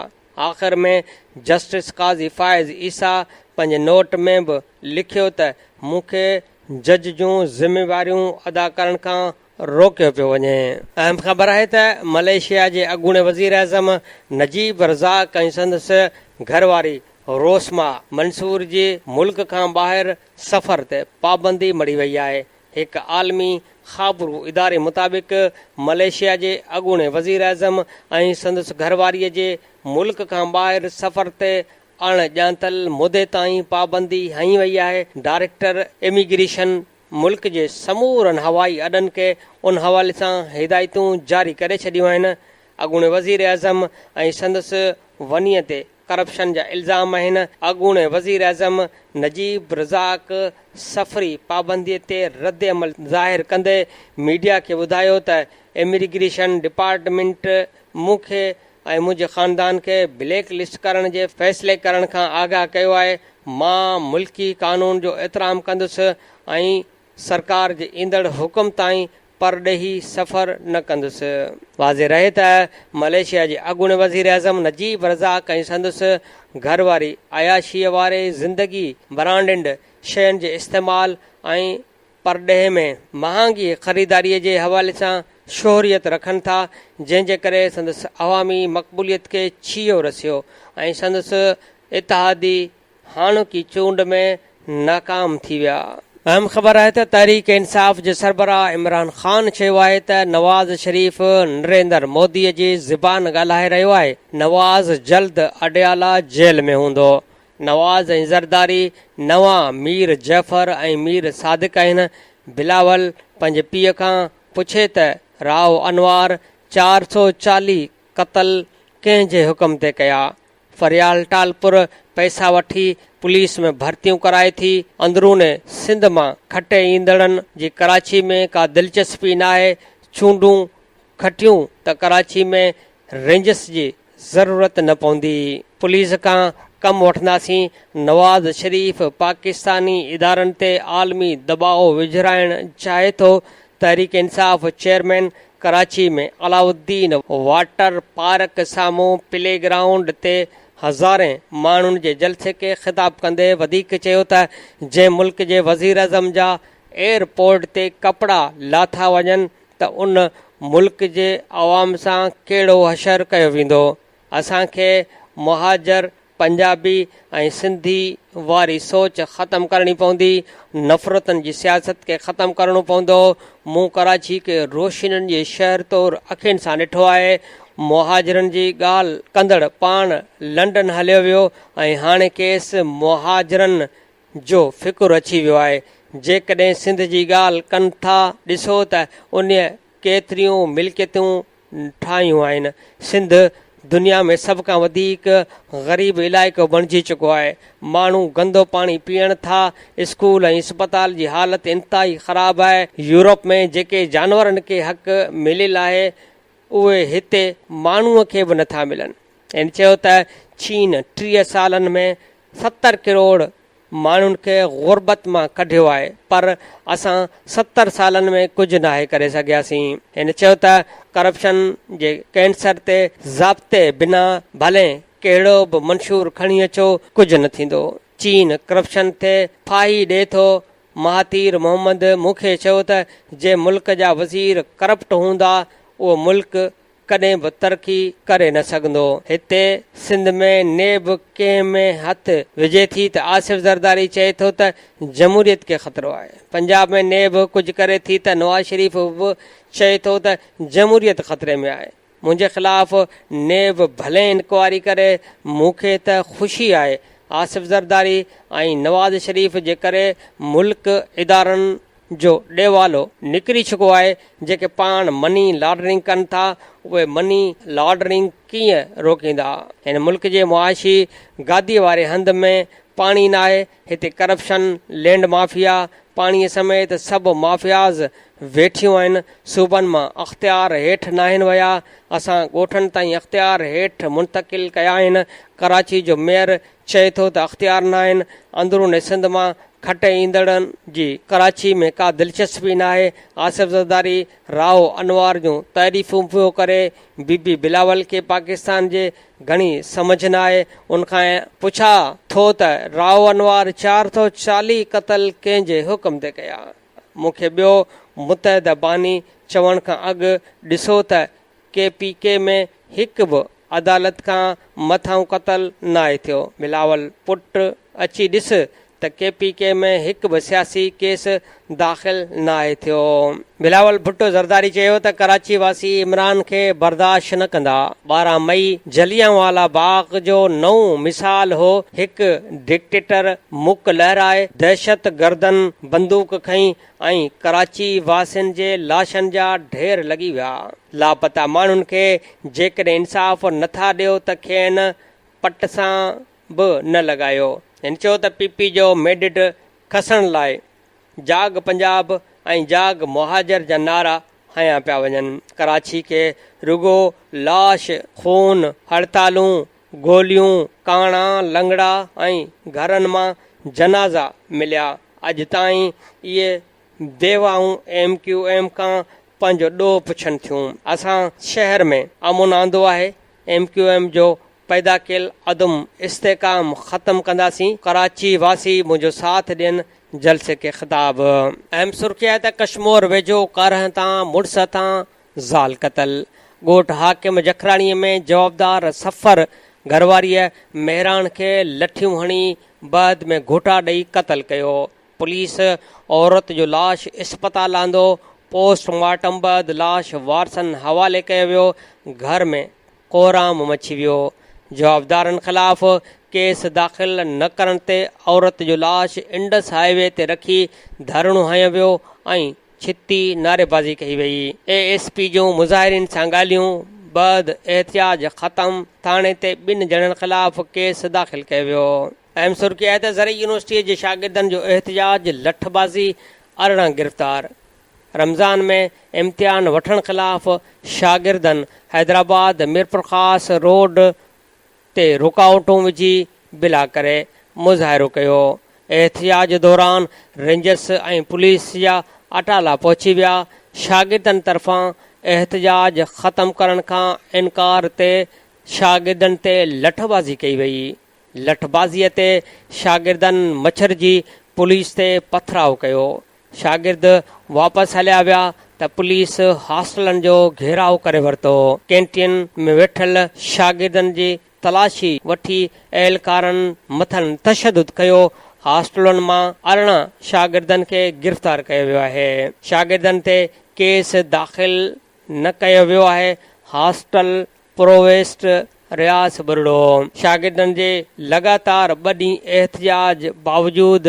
آخر ۾ جسٽس قاضي فائز عيسيٰ پنهنجي نوٽ ۾ به لکيو ته مون کي جج جون ذميواريون ادا ڪرڻ کان روڪيو پيو وڃي. اهم خبر آهي ته ملائيشيا جي اڳوڻي وزيراعظم نجيب رزاق ۽ سندس گهرواري روسما منصور جي ملڪ کان ٻاهر سفر تي پابندي مڙهي وئي آهي. هڪ عالمي خابرو اداري مطابق ملائيشيا جي اڳوڻي وزيراعظم ۽ سندس گهرواري جي ملڪ کان ٻاهر سفر تي اڻ ڄاتل مدي تائين پابندي هنئي وئي آهي. ڊائريڪٽر اميگريشن ملڪ جي سمورن هوائي اڏن کي ان حوالي سان هدايتون جاري ڪري ڇڏيون آهن. اڳوڻي وزيراعظم ۽ سندس ونيء تي ڪرپشن جا الزام آهن. اڳوڻي وزيراعظم نجيب رزاق سفري پابندي تي ردعمل ظاهر ڪندي ميڊيا کي ٻڌايو ته اميگريشن ڊپارٽمينٽ مون کي ۽ منهنجي خاندان کي بليڪ لسٽ ڪرڻ جي فيصلي ڪرڻ کان آگاهه ڪيو آهي، مان ملڪي قانون جو احترام ڪندس ۽ سرڪار جي ايندڙ حڪم تائين پرڏيهي سفر نه ڪندس. واضح رهي ته ملائيشيا جي اڳوڻي وزيراعظم نجيب رزاق ۽ سندس گهرواري عياشيء واري زندگي، برانڊڊ شين جي استعمال ۽ پرڏيهه ۾ مهانگي خريداري جي حوالي سان شهريت رکن ٿا، جنهن جي ڪري سندس عوامي مقبوليت کي ڇيهو رسيو ۽ سندس اتحادي هاڻوڪي چونڊ ۾ ناڪام ٿي ويا. اهم خبر آهي ته تحريڪ انصاف جي سربراهه عمران خان چيو آهي ته نواز شريف نريندر مودي جي زبان ڳالهائي رهيو آهي، نواز جلد اڊيالا جيل ۾ هوندو، نواز ۽ زرداري نوان مير جعفر ۽ مير صادق آهن، بلاول پنهنجي پيء کان پڇي ته رائو انوار 440 قتل ڪنهن جي حڪم تي ڪيا؟ فريال ٽالپر پئسا وٺي پوليس ۾ ڀرتيون ڪرائي ٿي، اندرون سنڌ مان کٽي ايندڙن جي ڪراچي ۾ ڪا دلچسپي ناهي، چونڊون کٽيون ته ڪراچي ۾ رينجرس جي ضرورت نه پوندي. پوليس کان ڪم وٺنداسين، نواز شريف پاڪستاني ادارن تي عالمي دٻاء وجهرائڻ چاهي ٿو، Tehreek Insaf chairman Karachi ۾ Alauddin water park سامهون پلي گرائونڊ تي هزارين ماڻهن جي جلسي کي خطاب ڪندي وڌيڪ چيو ته جنهن ملڪ جي وزيراعظم جا ايئرپورٽ تي ڪپڙا لاٿا وڃن ته ان ملڪ جي عوام سان ڪهڙو حشر ڪيو ويندو؟ اسان کي مهاجر پنجابي ۽ سنڌي واري سوچ ختم ڪرڻي پوندي، نفرتن جي سياست کي ختم ڪرڻو پوندو، مون ڪراچي کي روشنين جي شهر طور اکين سان ڏٺو آهي، مهاجرن جي ڳالهه ڪندڙ پاڻ لنڊن هليو ويو ۽ هاڻي کيس مهاجرن جو فڪر اچي ويو آهي، جيڪڏهن سنڌ جي ڳالهه ڪن ٿا ڏسو ته انهيء ڪيتريون ملڪيتون ٺاهيون آهن، سنڌ دنيا ۾ سڀ کان وڌيڪ غريب علائقو بڻجي چڪو آهي، ماڻهو گندو پاڻي پيئڻ ٿا، اسڪول ۽ اسپتال جي حالت انتهائي خراب آهي، يورپ ۾ جيڪي جانورن کي حق مليل آهي اهي هتي ماڻهو کي به نٿا ملن. هن چيو ته چين 30 سالن ۾ 70 ڪروڙ ماڻهن کي غربت مان ڪڍيو آهي پر اسان 70 سالن ۾ ڪجهه ناهي ڪري سگهياسين. هن چيو ته ڪرپشن جي ڪينسر تي ضابطي بنا ڀلين ڪهڙو به منشور کڻي اچو ڪجهه نه ٿيندو. چين ڪرپشن تي ڦاهي ڏئي ٿو. مهاتير محمد مون کي چيو ته جنهن ملڪ جا وزير ڪرپٽ هوندا اهو ملڪ ڪڏهن به ترقي ڪري نه سگهندو. هتي سنڌ ۾ نيب ڪنهن ۾ هٿ وجهي ٿي ته آصف زرداري چئي ٿو ته جمهوريت کي خطرو آهي. پنجاب ۾ نيب ڪجهه ڪري ٿي ته نواز شريف به چئي ٿو ته جمهوريت خطري ۾ آهي. منهنجي خلاف نيب ڀلي انڪوائري ڪري مون کي ته خوشي آهي. آصف زرداري ۽ نواز شريف جي ڪري ملڪ ادارن جو ڏيوالو نڪري ڇڪو آهي، جيڪي پاڻ مني لانڊرنگ ڪن ٿا، اهي مني لانڊرنگ ڪيئن روڪيندا؟ هن ملڪ جي معاشي گاديء واري هنڌ ۾ پاڻي ناهي، هتي ڪرپشن، لينڊ مافيا، پاڻيء سميت سڀ مافياز ويٺيون آهن، صوبن مان اختيار هيٺ ناهن ويا، اسان ڳوٺن تائين اختيار هيٺ منتقل ڪيا آهن، ڪراچي جو ميئر چئي ٿو ته اختيار ناهن، اندرون سنڌ مان کٽي ايندڙن جي ڪراچي ۾ ڪا دلچسپي ناهي، آصف زرداري رائو انوار جون تعريفون پيو ڪري، بي بي بلاول کي پاڪستان جي گهڻي سمجهه ناهي، ان کان پڇا ٿو ته رائو انوار 440 قتل ڪنهن جي حڪم تي ڪيا؟ مون کي ٻيو متحده باني چوڻ کان اڳ ڏسو ته ڪي پي ڪي ۾ هڪ به عدالت کان مٿانهون قتل ناهي ٿيو. بلاول پٽ اچي ڏس ته ڪي پي ڪي ۾ هڪ به سياسي ڪيس داخل ناهي ٿيو. بلاول ڀٽو زرداري چيو ته ڪراچي واسي عمران کي برداشت نه ڪندا. 12 مئي جليانوالا باغ جو نئون مثال هو، هڪ ڊڪٽيٽر مڪ لهرائي دهشتگردن بندوق کنئي ۽ ڪراچي واسين جي لاشن جا ڍير لڳي ويا. لاپتا ماڻهن کي جيڪڏهن انصاف نٿا ڏيو ته کين پٽ سان به نه لڳايو. هن چيو ته پي پي جو مينڊيٽ کسڻ لاء جاڳ پنجاب ۽ جاڳ مهاجر جا نعرا هنيا پيا وڃن. ڪراچي کي رڳو لاش، خون، هڙتالون، گوليون، ڪاڻا، لنگڙا ۽ گهرن مان جنازا مليا. اڄ تائين اهي بيواهون ايم ڪيو ايم کان پنهنجو ڏوهه پڇن ٿيون. اسان شهر ۾ امن آندو آهي، ايم ڪيو ايم جو پيدا ڪيل عدم استحڪام ختم ڪنداسين، ڪراچي واسي منهنجو ساٿ ڏين، جلسي کي خطاب. اهم سرخي آهي ته ڪشمور ويجهو ڪارنهن تان مڙس هٿان زال قتل، ڳوٺ حاڪم جکراڻي ۾ جوابدار سفر گهرواريء مهراڻ کي لٺيون هڻي بعد ۾ گهوٽا ڏئي قتل ڪيو، پوليس عورت جو لاش اسپتال آندو، پوسٽ مارٽم بعد لاش وارثن حوالي ڪيو ويو، گهر ۾ ڪهرام مچي ويو، جوابدارن خلاف ڪيس داخل نه ڪرڻ تي عورت جو لاش انڊس هاء وي تي رکي ڌرڻو هنيو ويو ۽ ڇتي نعريبازي ڪئي وئي. اي ايس پي جون مظاهرين سان ڳالهيون بعد احتجاج ختم، ٿاڻي تي ٻن ڄڻن خلاف ڪيس داخل ڪيو ويو. اهم سرخي آهي ته زرعي يونيورسٽي جي شاگردن جو احتجاج، لٺبازي، 18 گرفتار. رمضان ۾ امتحان وٺڻ خلاف شاگردن حيدرآباد ميرپورخاص روڊ تي رڪاوٽون وجهي بلا ڪري مظاهرو ڪيو. احتجاج دوران رينجرز ۽ پوليس جا اٽالا پهچي ويا، شاگردن طرفان احتجاج ختم ڪرڻ کان انڪار تي شاگردن تي لٺبازي ڪئي وئي. لٺبازي تي شاگردن مڇرجي پوليس تي پٿراء ڪيو. شاگرد واپس هليا ويا ته پوليس هاسٽلن جو گهيراء ڪري ورتو. ڪينٽين ۾ ويٺل شاگردن جي تلاشي وٺي اهلڪارن مٿن تشدد ڪيو. هاسٽلن مان 18 شاگردن کي گرفتار ڪيو ويو آهي. شاگردن تي ڪيس داخل نه ڪيو ويو آهي. هاسٽل پرووسٽ رياض ٻرڙو شاگردن جي لڳاتار ٻه ڏينهن احتجاج باوجود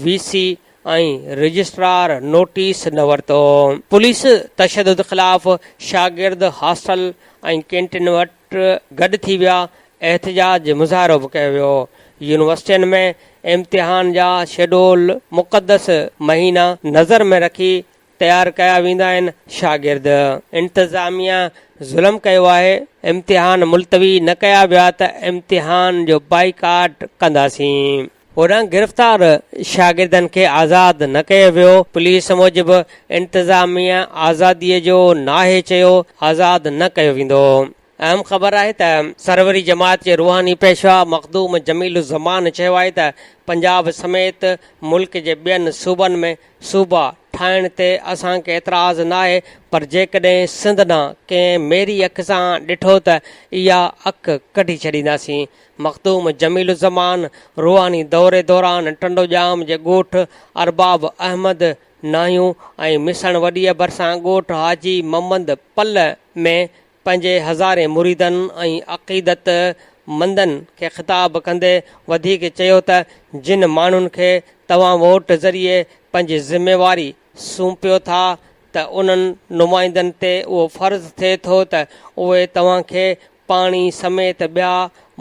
وي سي ۽ رجسٽرار نوٽيس نه ورتو. پوليس تشدد خلاف شاگرد هاسٽل ۽ ڪينٽين وٽ گڏ ٿي ويا، احتجاج مظاهرو به ڪيو ويو. يونيورسٽين ۾ امتحان جا شيڊول مقدس مهينا نظر ۾ رکي تيار ڪيا ويندا آهن، شاگرد انتظاميا ظلم ڪيو آهي، امتحان ملتوي نه ڪيا ويا ته امتحان جو بائيڪاٽ ڪنداسين. هوڏانهن گرفتار شاگردن کي آزاد نه ڪيو ويو، پوليس موجب انتظاميا آزادي جو ناهي چيو، آزاد نه ڪيو ويندو. اهم خبر آهي ته سروري جماعت جي روحاني پيشوا مخدوم جميل الزمان چيو آهي ته پنجاب سميت ملڪ جي ٻين صوبن ۾ صوبا ٺاهڻ تي اسان کي اعتراض ناهي پر جيڪڏهن سنڌ ڏانهن ڪنهن ميري اک سان ڏٺو ته اها اک ڪڍي ڇڏينداسين. مخدوم جميل الزمان روحاني دوري دوران ٽنڊوڄام جي ڳوٺ ارباب احمد ناهيون ۽ مسڻ وڏيء ڀرسان ڳوٺ حاجي محمد پلهه ۾ پنهنجي هزارين مريدن ۽ عقيدت مندن کي خطاب ڪندي وڌيڪ چيو ته جن ماڻهن کي توهان ووٽ ذريعي پنهنجي ذميواري سونپيو ٿا ته انهن نمائندن تي اهو فرض ٿئي ٿو ته اهي توهان کي پاڻي سميت ٻيا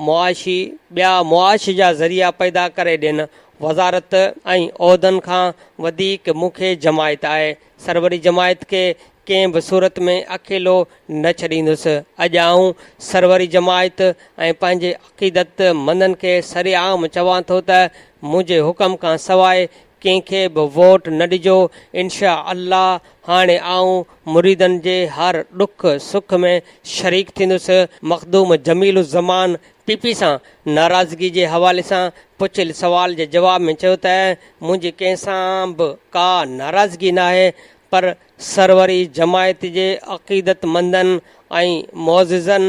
معاشي ٻيا معاش جا ذريعا پيدا ڪري ڏين، وزارت ۽ عهدن کان وڌيڪ مون کي جماعت آهي، سروري جماعت کي ڪنهن به صورت ۾ اڪيلو نه ڇڏيندس. اڄ آئون سروري جماعت ۽ پنهنجي عقيدت مندن کي سرعام چوان ٿو ته منهنجي حڪم کان سواء ڪنهن کي به ووٽ نه ڏجو. انشاء الله هاڻي آئون مريدن جي هر ڏک سک ۾ شريڪ ٿيندس. مخدوم جميل الزمان پي پي سان ناراضگي جي حوالي سان پڇيل سوال جي جواب ۾ چيو ته منهنجي ڪنهن سان به ڪا ناراضگي ناهي پر سروري جماعت جي عقيدتمندن ۽ معززن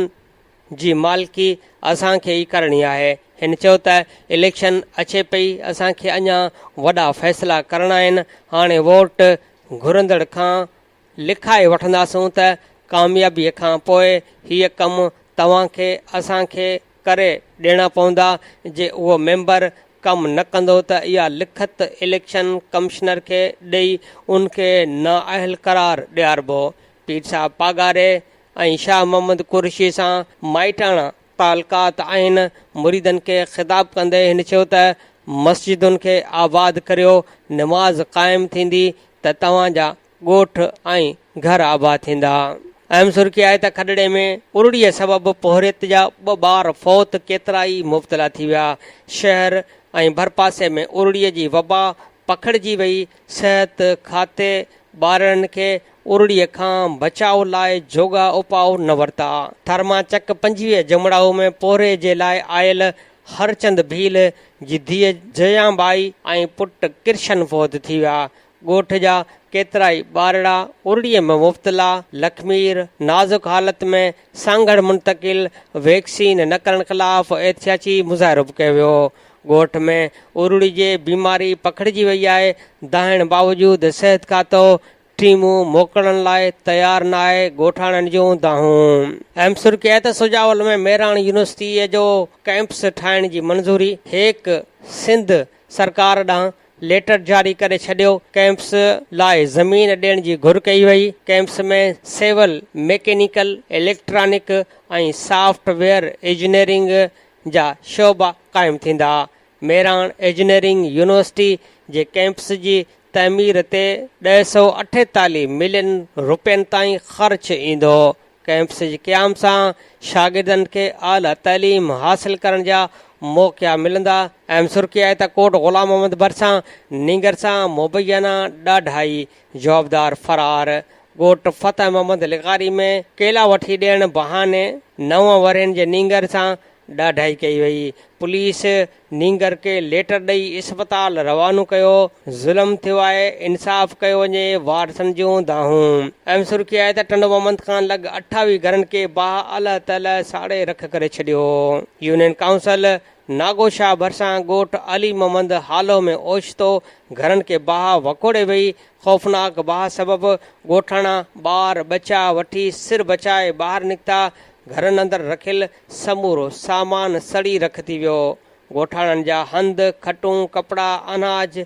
جي مالڪي اسان کي ئي ڪرڻي آهي. هن چيو ته اليڪشن اچي پئي اسان کي اڃا وڏا فيصلا ڪرڻا آهن، هاڻي ووٽ گهرندڙ کان لکائي وٺنداسون ته ڪاميابي کان پوء هيء ڪم توهان کي اسان کي ڪري ڏيڻا پوندا، جي اهو ميمبر ڪم نه ڪندو ته اها لکت اليڪشن ڪمشنر کي ڏئي ان کي نااهل قرار ڏياربو. پير صاحب پاڳاري ۽ شاهه محمد قريشي سان مائٽاڻا تعلقات آهن، مريدن کي خطاب ڪندي هن چيو ته مسجدن کي آباد ڪريو، نماز قائم ٿيندي ته توهان جا ڳوٺ ۽ گهر آباد ٿيندا. اهم سرخي آهي ته کڏڙي ۾ ارڙيء سبب پورهيت جا ٻه ٻار فوت، ڪيترائي مبتلا ٿي ويا. شهر ۽ ڀرپاسي ۾ ارڙيء جي وبا پکڙجي وئي، صحت کاتي ٻارڙن کي ارڙيء کان بچاء لاء جوڳا اپاء نه ورتا. ٿر مان چڪ 25 جمڙائو ۾ پورهيي جي لاء آيل هرچند ڀيل جي ڌيء جيان ٻائي ۽ پٽ ڪرشن فوت ٿي ويا. ڳوٺ جا ڪيترائي ٻارڙا ارڙيء ۾ مبتلا، لکمير نازڪ حالت ۾ سانگهڙ منتقل، ويڪسين نه ڪرڻ خلاف احتجاجي مظاهرو به ڪيو ويو. ڳوٺ ۾ ارڙي جي بيماري پکڙجي وئي آهي، دانهڻ باوجود صحت کاتو ٽيمون موڪلڻ لاء تيار ناهي، ڳوٺاڻن جون دانهون. اهم سرخي آهي ته سجاول ۾ مهراڻ يونيورسٽيء جو ڪئمپس ٺاهڻ جي منظوري، هيڪ سنڌ سرڪار ڏانهن ليٽر جاري ڪري ڇڏيو، ڪئمپس لاء زمين ڏيڻ جي گهر ڪئي وئي، campus ۾ civil, mechanical, electronic ۽ software engineering جا شعبا قائم ٿيندا. مهراڻ انجنيئرنگ يونيورسٽي جي ڪئمپس جي تعمير تي 1048 ملين رپين تائين خرچ ايندو. ڪئمپس جي قيام سان شاگردن کي اعليٰ تعليم حاصل ڪرڻ جا موقعا ملندا. اهم سرخي آهي ته ڪوٽ غلام محمد ڀرسان نينگر سان مبينا ڏاڍائي، جوابدار فرار، ڳوٺ فتح محمد لغاري ۾ ڪيلا وٺي ڏيڻ بهاني نو ورهين جي نينگر سان ڏاڍائي ڪئي وئي، پوليس نينگر کي ليٽر ڏئي اسپتال روانو ڪيو، ظلم ٿيو آهي، انصاف ڪيو وڃي، وارثن جون دانهون. اهم سرخي آهي ته ٽنڊو محمد خان لڳ 28 گهرن کي باهه الهه تلهه ساڙي رک ڪري ڇڏيو. يونين ڪائونسل ناگو شاهه ڀرسان ڳوٺ علي محمد هالو ۾ اوچتو گهرن کي باهه وڪوڙي وئي، خوفناڪ باهه سبب ڳوٺاڻا ٻار ٻچا وٺي سر بچائي ٻاهر نڪتا، گهرن اندر رکيل سمورو سامان سڙي رک ٿي ويو. ڳوٺاڻن جا هنڌ، کٽون، ڪپڙا، اناج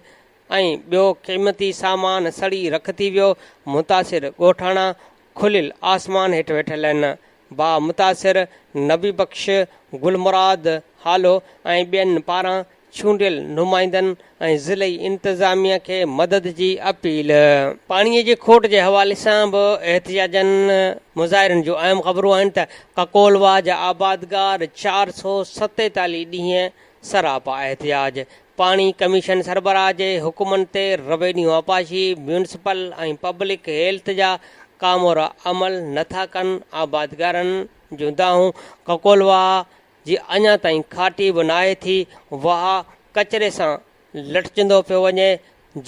۽ ٻيو قيمتي سامان سڙي رک ٿي ويو. متاثر ڳوٺاڻا کليل آسمان هيٺ ويٺل آهن. باهه متاثر نبي بخش، گل مراد هالو ۽ ٻين پاران چونڊيل نمائندن ۽ ضلعي انتظاميا کي مدد جي اپيل. پاڻي جي کوٽ جي حوالي سان به احتجاجن مظاهرن جون اهم خبرون آهن ته ڪڪول واهه جا آبادگار 447 ڏينهن سراپا احتجاج، پاڻي ڪميشن سربراهه جي حڪمن تي روينيو آبپاشي، ميونسپل ۽ پبلڪ هيلٿ جا ڪامورا عمل نٿا ڪن، آبادگارن جون دانهون ڪڪول واهه جي اڃا تائين کاٽي به ناهي ٿي، واهه ڪچري سان لٽجندو پيو وڃي،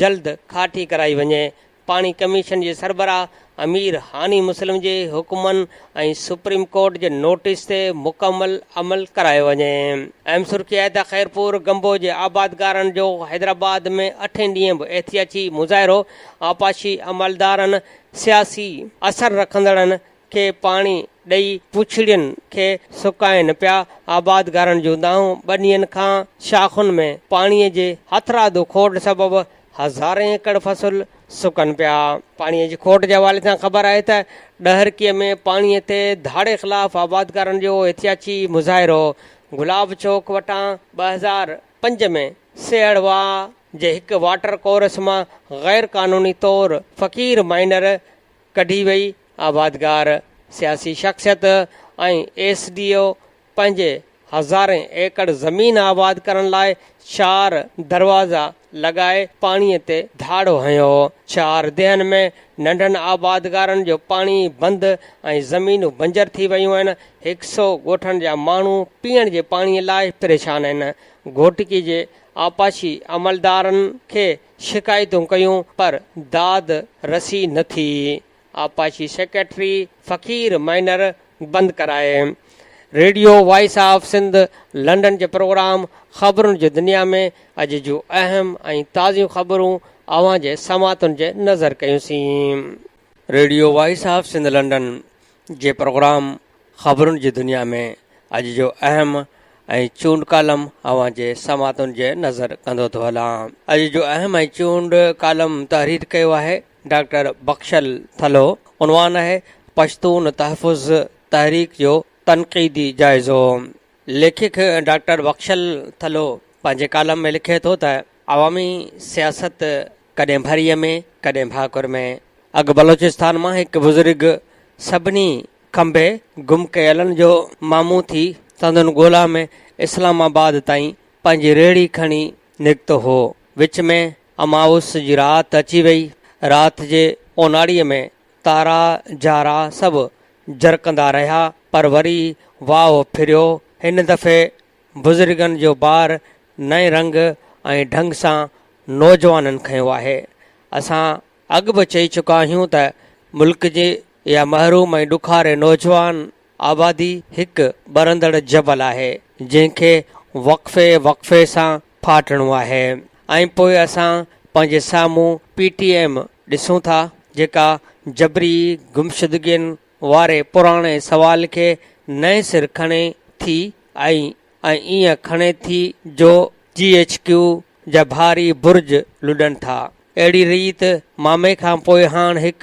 جلد کاٽي ڪرائي وڃي. پاڻي ڪميشن جي سربراهه امير هاني مسلم جي حڪمن ۽ سپريم ڪورٽ جي نوٽيس تي مڪمل عمل ڪرايو وڃي. اهم سرخي آهي ته خيرپور گمبو جي آبادگارن جو حيدرآباد ۾ اٺين ڏينهن به احتجاجي مظاهرو، آبپاشي عملدارن، سياسي اثر رکندڙن کي پاڻي ڏئي پوڇڙين کي سڪائين پيا. آبادگارن جون دانهون ٻنين کان شاخن ۾ پاڻي جي هٿرادو کوٽ سبب هزارين ايڪڙ فصل سڪن پيا. پاڻي جي کوٽ جي حوالي سان خبر آهي ته ڏهرڪي ۾ پاڻي تي ڌاڙي خلاف آبادگارن جو احتجاجي مظاهرو گلاب چوڪ وٽان 2005 ۾ سيهڙ واهه جي هڪ واٽر ڪورس مان غيرقانوني طور فقير مائنر ڪڍي وئي، آبادگار، سياسي شخصيت ۽ ايس ڊي او پنهنجي هزارين ايڪڙ زمين آباد ڪرڻ لاء چار دروازا لڳائي پاڻي تي ڌاڙو هنيو، چار ديهن ۾ ننڍن آبادگارن جو پاڻي بند ۽ زمينون بنجر ٿي ويون آهن، هڪ سئو ڳوٺن جا ماڻهو پيئڻ جي پاڻي لاء پريشان آهن، گهوٽڪي جي آبپاشي عملدارن کي شڪايتون ڪيون پر داد رسي نه ٿي. آبپاشي سيڪريٽري فقير مائنر بند ڪرائي. Radio voice of Sindh London جي پروگرام خبرن جي دنيا ۾ اڄ جون اهم ۽ تازيون خبرون اوهان جي سماعتن جي نظر ڪيون سين. Radio voice of Sindh London جي پروگرام خبرن جي دنيا ۾ اڄ جو اهم ۽ چونڊ ڪالم اوهان جي سماعتن جي نظر ڪندو ٿو هلان. اڄ جو اهم ۽ چونڊ ڪالم تحرير ڪيو آهي ڊاڪٽر بخشل ٿلهو. عنوان آهي پشتون تحفظ تحريڪ جو تنقيدي جائزو. ليکڪ ڊاڪٽر بخشل ٿلهو پنهنجي ڪالم ۾ لکي ٿو ته عوامي سياست ڪڏهن ڀريء ۾ ڪڏهن ڀاڪر ۾. اڳ بلوچستان مان هڪ بزرگ سڀني کنڀي گم ڪيلن جو مامو ٿي سندن ڳولا ۾ اسلام آباد تائين پنهنجي ريڙهي کڻي نڪتو هو. وچ ۾ اماوس جي رات اچي وئي. رات جي اوناڙي ۾ تارا جارا سڀ جرڪندا رهيا پر وري واء ڦريو. هن دفعي بزرگن جو بار نئين رنگ ۽ ڍنگ سان نوجوانن کنيو آهي. اسان اڳ به چئي چڪا آهيون ته ملڪ جي اها محروم ۽ ڏکاري نوجوان آبادي هڪ ٻرندڙ جبل آهي، جنهن کي وقفي وقفي سان ڦاٽڻو آهي ۽ پوء اسان پنهنجي سامهون پي ٽي ايم ڏسون ٿا، جيڪا جبري گمشدگين واري پراڻي سوال کي نئين سر کڻي ٿي ۽ ۽ ائين کڻي ٿي جو جي ايڇ ڪيو جا ڀاري برج لڏن ٿا. اهڙي ريت مامي کان پوء هاڻ هڪ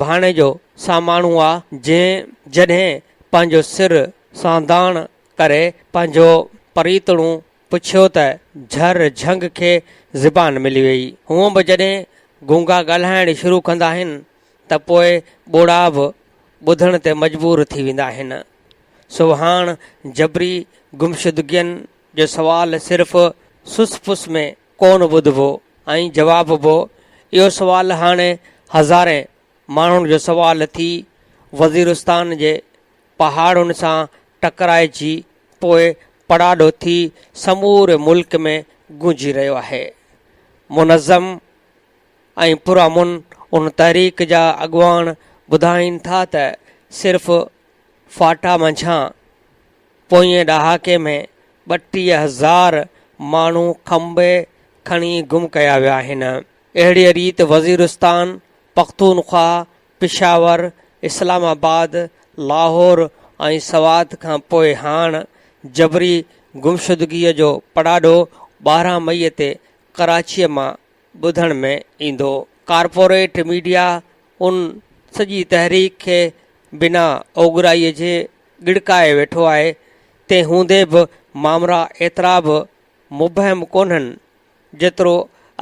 ڀاڻيجو ساماڻو آ، جنهن جڏهن پنهنجو سر سانداڻ ڪري پنهنجو پريتڻو پڇيو ته جهر جهنگ کي زبان ملي ويئي. هونء به جڏهن گونگا ڳالهائڻ شروع ڪندا آهن ته پوء ٻوڙا به ٻڌڻ تي مجبور ٿي ويندا آهن. سو هاڻ جبري گمشدگين جو سوال صرف سس پس ۾ ڪونه ٻڌبو ۽ جواببو، اهو سوال هاڻي هزارين ماڻهن جو سوال ٿي وزيرستان جي پهاڙن سان ٽڪرائجي پوء پڙاڏو ٿي سموري ملڪ ۾ گونجي رهيو آهي. منظم ۽ پرامن ان تحريڪ جا اڳواڻ ٻڌائين ٿا ته صرف فاٽا منجهان پوئين ڏهاڪي ۾ 32 هزار ماڻهو کنڀي کڻي گم ڪيا ويا آهن. اهڙيء ريت وزيرستان، پختونخواهه، پشاور، اسلام آباد، لاهور ۽ سوات کان پوء هاڻ جبري گمشدگيء جو پڙاڏو 12 مئي تي ڪراچيء مان ٻڌڻ ۾ ايندو. ڪارپوريٽ ميڊيا ان سڄي تحريڪ کي بنا اوڳرائيء جي ڳڙڪائي ويٺو آهي، تنهن هوندي به مامرا ايترا به مبهم ڪونهن، جيترو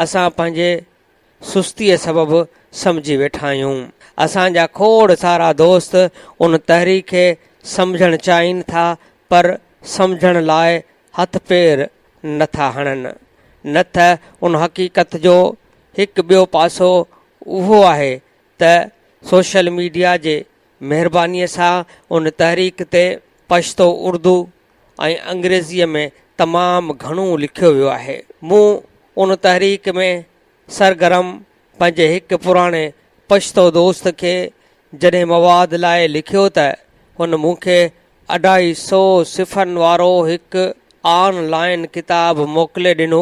اسان پنهنجي سستيء سبب سمجهي ويٺا آهيون. اسان جا کوڙ سارا دوست ان تحريڪ کي سمجهڻ چاهين ٿا پر سمجهڻ لاء هٿ پير نه ٿا هڻن. نه ته ان حقيقت جو هڪ ٻيو پاسو اهو آهي ته سوشل ميڊيا جي مهربانيء سان ان تحريڪ تي پشتو، اردو ۽ انگريزيء ۾ تمام گهڻو لکيو ويو آهي. مون ان تحريڪ ۾ سرگرم پنهنجي هڪ پراڻي پشتو دوست کي جڏهن مواد لاء لکيو ته هن مون کي اڍائي سو صفحن وارو هڪ آن لائين ڪتاب موڪلي ڏنو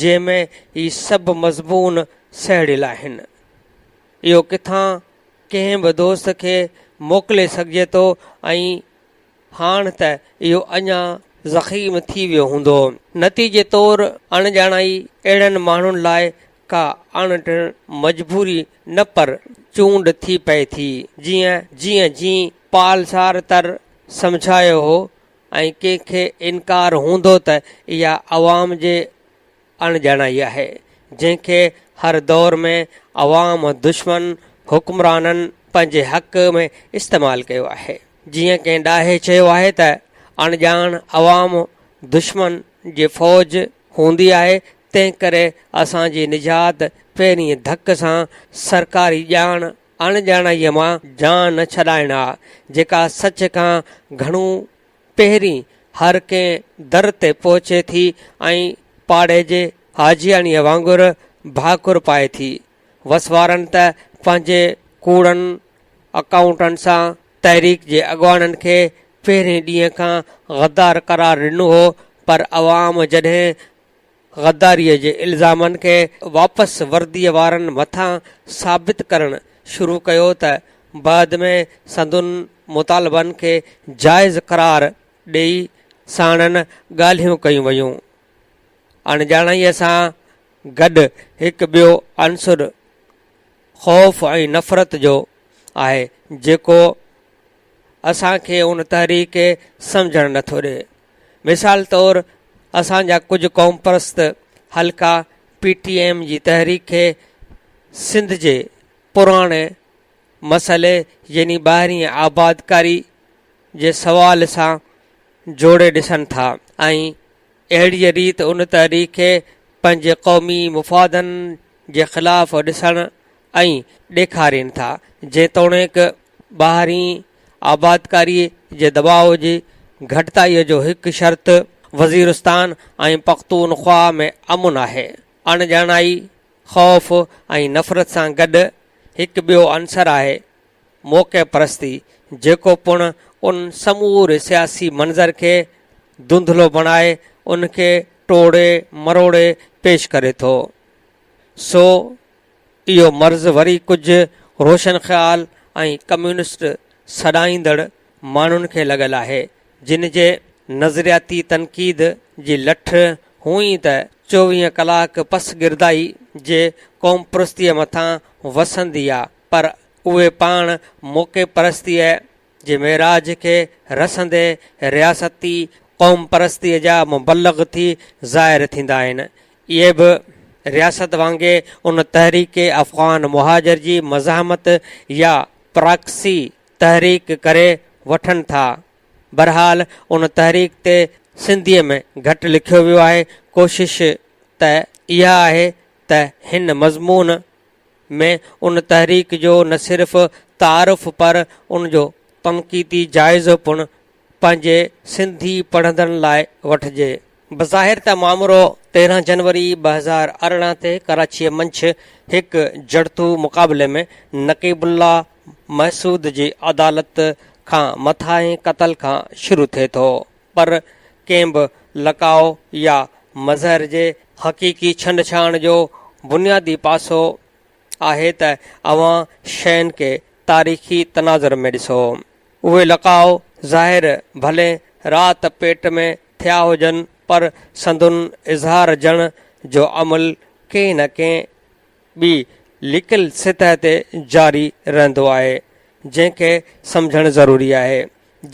جنهن ۾ هي سڀ مضمون سهيڙيل آهن. اهو ڪٿان ڪنهن به دوست کي موڪلي سگهجي ٿو ۽ هاڻ ته اهو اڃا ضخيم ٿي ويو هوندو. نتيجي طور اڻڄاڻائي اهڙن ماڻهن لاء ڪا اڻ ٽڻ مجبوري نه پر چونڊ ٿي پئي ٿي. جيئن جيئن جين پال سارتر سمجهايو هو ۽ ڪنهن کي انڪار هوندو ته اها عوام جي اڻڄاڻائي آهي، جنهن کي هر دور ۾ عوام دشمن حڪمرانن پنهنجي حق ۾ استعمال ڪيو آهي. جيئن ڪنهن ڏاهي چيو آهي ته اڻڄاڻ عوام دشمن جي فوج هوندي آهي، تنهن ڪري اسان جي نجات پهرين ڌڪ سان سرڪاري ڄاڻ اڻڄاڻائيء مان جان ڇڏائڻ آ، جيڪا سچ کان گهڻو پهرين هر ڪنهن در تي پهچي ٿي ۽ پاڙي جي حاجياڻيء وانگر ڀاڪر پائي ٿي. وس وارن ته پنهنجي ڪوڙن اڪائونٽن سان تحريڪ جي اڳواڻن کي پهرين ڏينهن کان غدار قرار ڏنو هو پر عوام جڏهن غداريء جي الزامن کي واپس ورديء وارن مٿان ثابت ڪرڻ شروع ڪيو ته بعد ۾ سندن مطالبن کي جائز قرار ڏيئي ساڻن ڳالهيون ڪيون ويون. اڻڄاڻائيء سان گڏ هڪ ٻيو عنصر خوف ۽ نفرت جو آهي، جيڪو اسان کي ان تحريڪ کي سمجهڻ نٿو ڏئي. مثال طور اسان جا ڪجهه قومپرست حلقا پي ٽي ايم جي تحريڪ کي سنڌ جي پراڻي مسئلي يعني ٻاهرين آبادڪاري جي سوال سان جوڙي ڏسن ٿا ۽ اهڙيء ريت ان تحريڪ کي پنهنجي قومي مفادن جي خلاف ڏسڻ ۽ ڏيکارين ٿا. جيتوڻيڪ ٻاهرين آبادڪاريء جي دٻاء جي گهٽتائيء جو هڪ شرط وزيرستان ۽ پختونخوا ۾ امن آهي. اڻڄاڻائي، خوف ۽ نفرت سان گڏ هڪ ٻيو عنصر آهي موقع پرستي، جيڪو پڻ ان سموري سياسي منظر کي ڌنڌلو بڻائي ان کي ٽوڙي مروڙي پيش ڪري ٿو. سو اهو مرض وري ڪجهه روشن خيال ۽ ڪميونسٽ سڏائيندڙ ماڻهن کي لڳل آهي، جن جي نظرياتي تنقيد جي لٺ هونئن ته 24 ڪلاڪ پسگردائي جي قومپرستيء مٿان وسندي آ، پر اهي پاڻ موقعي پرستيء جي معراج کي رسندي رياستي قومپرستيء جا مبلغ ٿي ظاهر ٿيندا آهن. اهي به. رياست وانگي ان تحريڪ افغان مهاجر جي مزاحمت يا پراڪسي تحريڪ ڪري وٺن ٿا. بھرحال ان تحريڪ تي سنڌيء ۾ گهٽ لکيو ويو آهي. ڪوشش ته اها آهي ته هن مضمون ۾ ان تحريڪ جو نه صرف تعارف پر ان جو تنقيدي جائزو پڻ پنهنجي سنڌي پڙهندڙن لاء وٺجي. بظاهر ته مامرو 13 جنوري 2018 تي ڪراچيء منجهه هڪ جڙتو مقابلي ۾ نقيب الله محسود جي عدالت کان مٿانهين قتل کان شروع ٿئي ٿو پر ڪنهن به لقاء يا مظهر جي حقيقي ڇنڊڇاڻ جو بنيادي پاسو آهي ته اوهان شين کي تاريخي تناظر ۾ ڏسو. اهي لقاء ظاهر ڀلي رات پيٽ ۾ ٿيا هجن پر سندن اظهارجڻ جو عمل ڪنهن نه ڪنهن ٻي لڪل سطح تي جاري رهندو آهي، جنهن کي سمجهڻ ضروري آهي.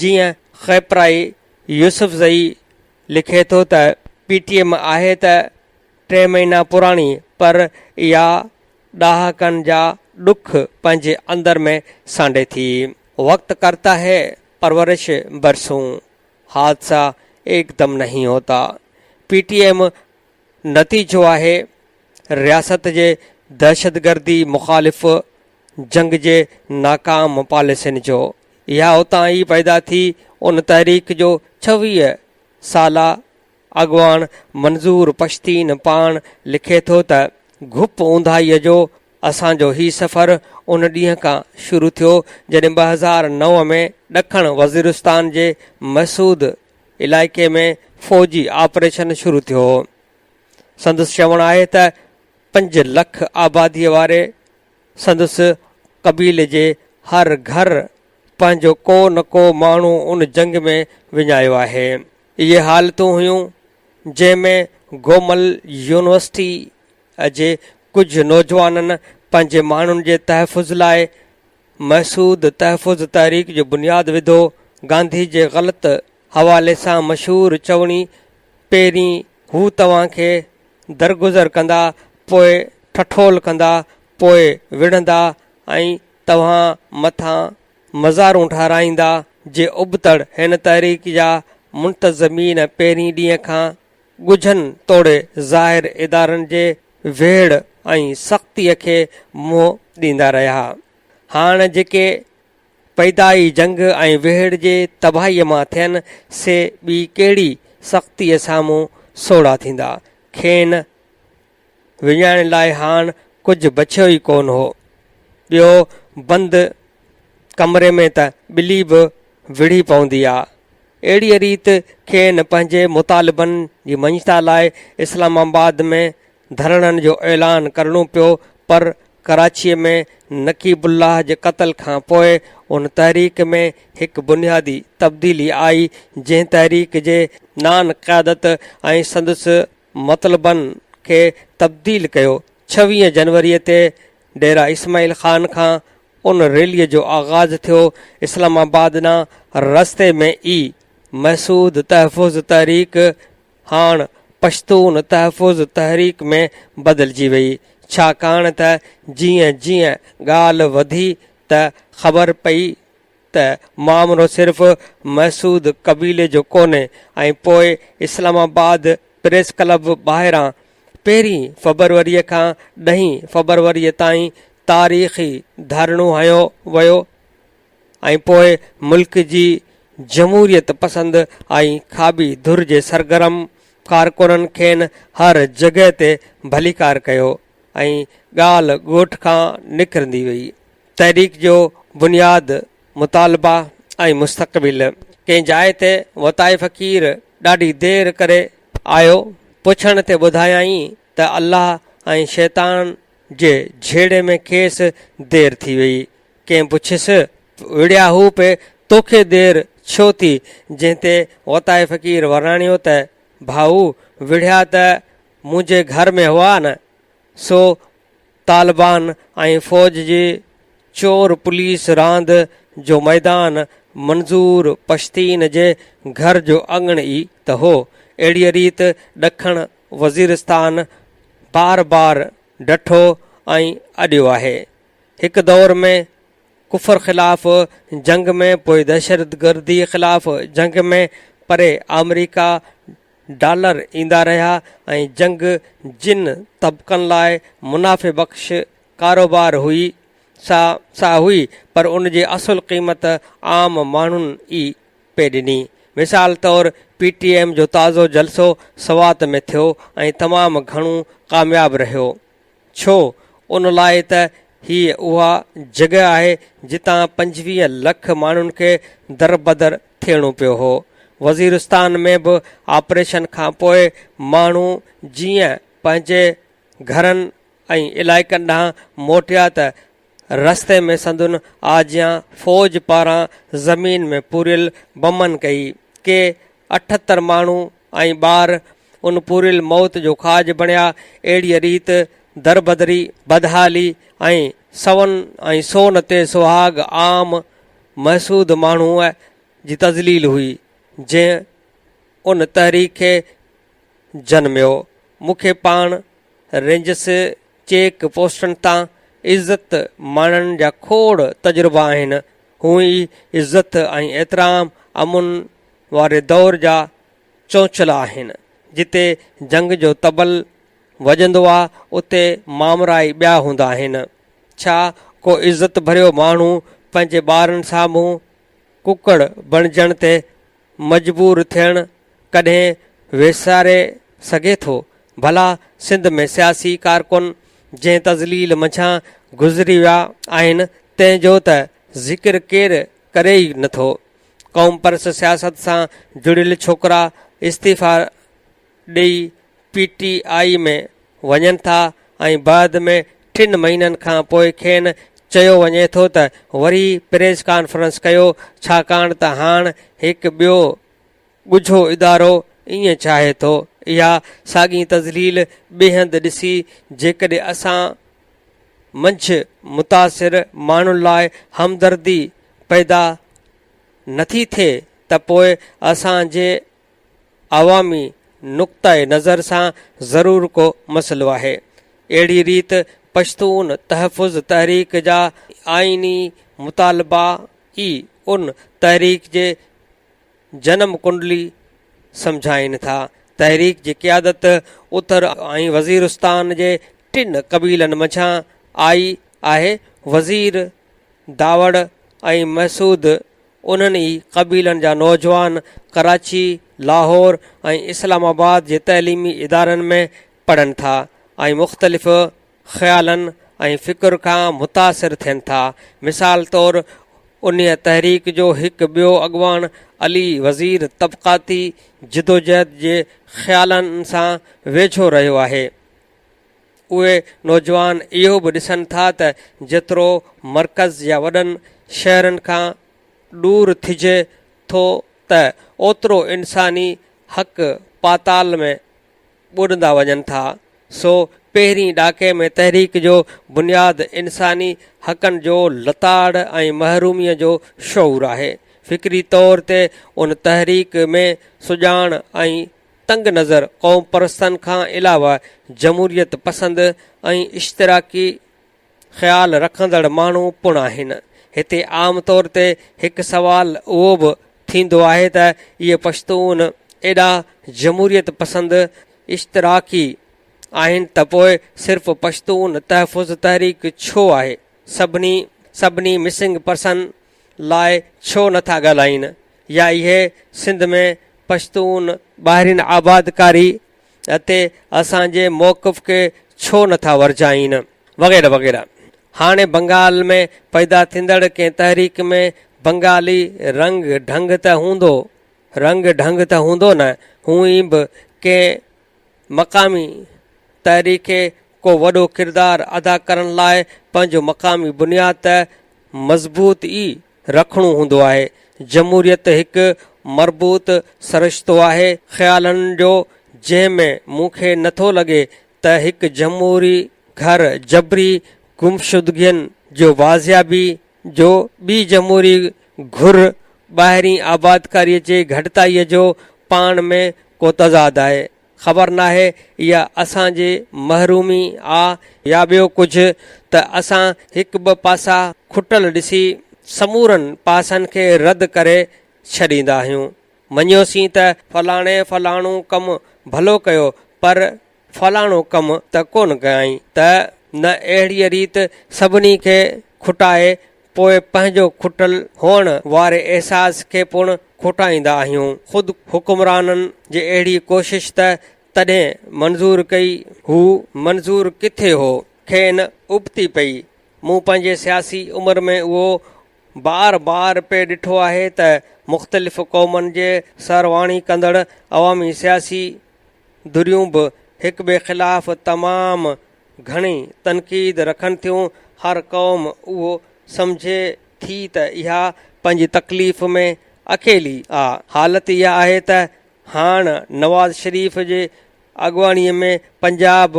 جيئن خيپرائي يوسفزئي لکي ٿو ته پي ٽي ايم آهي ته ٽي مهينا پراڻي پر اها ڏهاڪن جا ڏک پنهنجي اندر ۾ سانڍي ٿي. وقت ڪرتا هي پرورش برسون، حادثا ايڪدم نهين هوتا. پي ٽي ايم نتيجو آهي رياست جي دهشتگردي مخالف جنگ جي ناڪام پاليسين جو. اها اتان ئي پيدا ٿي. ان تحريڪ جو 26 سالا اڳواڻ منظور پشتين پاڻ لکي ٿو ته گهپ اونداهيء جو اسان جو هي سفر ان ڏينهن کان شروع ٿيو جڏهن 2009 ۾ ڏکڻ وزيرستان جي محسود علائقي ۾ فوجي آپريشن شروع ٿيو هو. سندس چوڻ آهي ته پنج لک آباديء واري سندس قبيلي جي هر گهر پنهنجو ڪو نه ڪو ماڻهو ان جنگ ۾ وڃايو آهي. اهي حالتون هيون جنهن ۾ گومل يونيورسٽي جي ڪجهه نوجوانن پنهنجي ماڻهن جي تحفظ لاء محسود تحفظ تحريڪ جو بنياد وڌو. گانڌي جي غلط حوالي سان مشهور چوڻي پهرين هو توهان کي درگذر ڪندا، پوء ٺٺول ڪندا، پوء وڙهندا ۽ توهان مٿان مزارون ٺهرائيندا، جي ابتڙ هن تحريڪ جا منتظمين پهرين ڏينهن کان ڳجهن توڙي ظاهر ادارن جي ويڙهه ۽ سختيء کي منهن ڏيندا رهيا. هاڻ جيڪي پيدا ئي جنگ ۽ ويڙهه جي تباهيء مان ٿين، سي ٻي ڪهڙي سختيء سامهون سوڙها ٿيندا. کين وڃائڻ لاء هاڻ ڪجهه بچيو ئي ڪونه هو. ٻيو بند ڪمري ۾ ته ٻلي به وڙهي پوندي آ. اهڙيء ريت کين پنهنجي مطالبن جي مڃتا لاء اسلام آباد ۾ ڌرڻن جو اعلان ڪرڻو پيو پر ڪراچيء ۾ نقيب الله جي قتل کان پوء ان تحريڪ ۾ هڪ بنيادي تبديلي آئي جنهن تحريڪ جي نان قيادت ۽ سندس مطلبن کي تبديل ڪيو. 26 جنوريء تي ڊيرا اسماعيل خان کان ان ريليء جو آغاز ٿيو. اسلام آباد ڏانهن رستي ۾ ئي محسود تحفظ تحريڪ هاڻ پشتون تحفظ تحريڪ ۾ بدلجي وئي. ڇاڪاڻ ته جيئن جيئن ڳالهه وڌي ته خبر پئي ته مامرو صرف محسود قبيلي جو ڪونهي ۽ پوء اسلام آباد پريس ڪلب ٻاهران پهرين فبروريء کان ڏهين فبروريء تائين تاريخي ڌرڻو هنيو ويو ۽ پوء ملڪ جي جمهوريت پسند ۽ کاٻي ڌر جي سرگرم ڪارڪنن کين هر جڳهه تي ڀليڪار ڪيو ۽ ڳالهه ڳوٺ کان نڪرندي وئي. تحريڪ جو بنياد، مطالبا ۽ مستقبل. ڪنهن جاء تي وتائي فقير ڏاڍي دير ڪري آيو. پڇڻ تي ٻڌايائين ته الله ۽ شيطان جي جهيڙي ۾ کيس دير ٿي وئي. ڪنهن پڇيس، وڙهيا هو پئي، توکي دير ڇو ٿي؟ جنهن تي وتائي فقير وراڻيو ته ڀائو وڙهيا ته منهنجي گهر ۾ هئا نه، سو طالبان ۽ فوج جي چور پوليس راند جو ميدان منظور پشتين جي گهر جو اڱڻ ئي ته هو. اهڙيء ريت ڏکڻ وزيرستان بار بار ڊٺو ۽ اڏيو آهي. هڪ دور ۾ ڪفر خلاف جنگ ۾ پوء دهشتگردي خلاف جنگ ۾ پري آمريڪا ڊالر ايندا رهيا ۽ جنگ جن طبقن لاء منافع بخش ڪاروبار هئي سا سا هئي پر ان جي اصل قيمت عام ماڻهن ئي پئي ڏني. مثال طور پي ٽي ايم جو تازو جلسو سوات ۾ ٿيو ۽ تمام گهڻو ڪامياب رهيو. ڇو؟ ان لاء ته هيء اها جڳهه آهي جتان 25 لک ماڻهن کي دربدر ٿيڻو پيو هو. وزيرستان ۾ به آپريشن کان پوء ماڻهو جيئن پنهنجي گهرن ۽ علائقن ڏانهن موٽيا ته رستي ۾ سندن آجيان فوج پاران زمين ۾ پوريل بمن ڪئي. ڪي 78 ماڻهو ۽ ٻار ان پوريل موت جو کاڄ بڻيا. اهڙيء ريت دربدري، بدحالي ۽ سون ۽ سون تي سهاڳ عام محسود ماڻهوء جي تذليل هئي، جنهن ان تحريڪ کي جنميو. مون کي پاڻ رينجس چيڪ پوسٽن تان عزت ماڻڻ جا کوڙ تجربا آهن. هونء ئي عزت ۽ احترام امن واري دور جا چونچلا آهن. جتي جنگ جو طبل وڄندو آ، اتي مامرا ئي ٻيا هوندا آهن. ڇا ڪو عزت ڀريو ماڻهو پنهنجي ٻارن سامهون ڪڪڙ بڻجڻ تي مجبور ٿيڻ ڪڏهن ويساري سگهي ٿو؟ ڀلا سنڌ ۾ سياسي ڪارڪن جنهن تذليل منجهان گذري ويا آهن، تنهن جو ته ذڪر ڪير ڪري ئي نٿو. قومپرست سياست سان جڙيل ڇوڪرا استعيفا ڏئي پي ٽي آء ۾ وڃن ٿا ۽ بعد ۾ ٽن مهينن کان پوء کين چيو وڃي ٿو ته وري پريس ڪانفرنس ڪيو ڇاڪاڻ ته هاڻ هڪ ٻيو ڳجهو ادارو ائين چاهي ٿو. اها ساڳي تذليل ٻئي هنڌ ڏسي جيڪڏهن اسان منجهه متاثر ماڻهن لاء همدردي پيدا نٿي ٿئي ته پوء اسان جي عوامي نقطه نظر سان ضرور ڪو مسئلو آهي. اهڙي ريت پشتون تحفظ تحريڪ جا آئيني مطالبا ئي ان تحريڪ جي جنم ڪنڊلي سمجهائين ٿا. تحريڪ جي قيادت اتر ۽ وزيرستان جي ٽن قبيلن منجهان آئي آهي، وزير، داوڙ ۽ محسود. انهن ئي قبيلن جا نوجوان ڪراچي، لاهور ۽ اسلام آباد جي تعليمي ادارن ۾ پڙهن ٿا ۽ مختلف خيالن ۽ فڪر کان متاثر ٿين ٿا. مثال طور انهيء تحريڪ جو هڪ ٻيو اڳواڻ علي وزير طبقاتي جدوجهد جي خيالن سان ويجهو رهيو آهي. اهي نوجوان اهو به ڏسن ٿا ته جيترو مرڪز يا وڏن شهرن کان ڏور ٿجي ٿو ته اوترو انساني حق پاتال ۾ ٻڏندا وڃن ٿا. سو پهرين ڏاڪي ۾ تحريڪ جو بنياد انساني حقن جو لتاڙ ۽ محروميء جو شعور آهي. فڪري طور تي ان تحريڪ ۾ سڄاڻ ۽ تنگ نظر قومپرستن کان علاوه جمهوريت پسند ۽ اشتراڪي خيال رکندڙ ماڻهو پڻ آهن. هتي عام طور تي هڪ سوال اهو به ٿيندو آهي ته اهي پشتون ايڏا جمهوريت پسند اشتراڪي آهن ته پوء صرف پشتون تحفظ تحريڪ ڇو آهي؟ سڀني سڀني مسنگ پرسن لاء ڇو نٿا ڳالهائين يا اهي سنڌ ۾ پشتون ٻاهرين آبادڪاري تي اسان جي موقف کي ڇو نٿا ورجائين وغيره وغيره. هاڻي بنگال ۾ پيدا ٿيندڙ ڪنهن تحريڪ ۾ بنگالي رنگ ڍنگ ته هوندو رنگ ڍنگ ته هوندو نه هونئن به ڪنهن مقامي تحريڪ کي ڪو وڏو ڪردار ادا ڪرڻ لاء پنهنجو مقامي بنياد ته مضبوط ئي رکڻو هوندو آهي. جمهوريت هڪ مربوط سرشتو آهي خيالن جو جنهن ۾ مون کي نٿو لڳي ته هڪ جمهوري گهر جبري گمشدگين جو بازيابي جو ٻي جمهوري گهر ٻاهرين آبادڪاري جي گهٽتائي جو پاڻ ۾ ڪو تضاد آهي. خبر ناهي اها اسان جي محرومي آ يا ٻيو ڪجهه ته اسان هڪ ٻه پاسا کٽل ڏسي سمورن پاسن کي رد ڪري ڇڏيندا آهيون. مڃيوسين ته فلاڻي فلاڻو ڪم ڀلو ڪيو پر فلاڻو ڪم ته ڪونه ڪيائين ته نه اهڙيء ريت سڀني کي کٽائي پوء پنهنجو کٽل هئڻ واري احساس کي پڻ کوٽائيندا آهيون. خود حڪمرانن جي اهڙي ڪوشش ته تڏهن منظور ڪئي هو منظور ڪٿي هو، کين ابتي پئي. مون پنهنجي سياسي عمر ۾ اهو بار بار پئي ڏٺو آهي ته مختلف قومن جي سرواڻي ڪندڙ عوامي سياسي ڌريون به هڪٻئي خلاف تمام گهڻي تنقيد رکن ٿيون، هر قوم اهو سمجهي ٿي ته اها پنهنجي تڪليف ۾ اڪيلي آ. حالت اها آهي ته هاڻ نواز شريف جي اڳواڻي ۾ پنجاب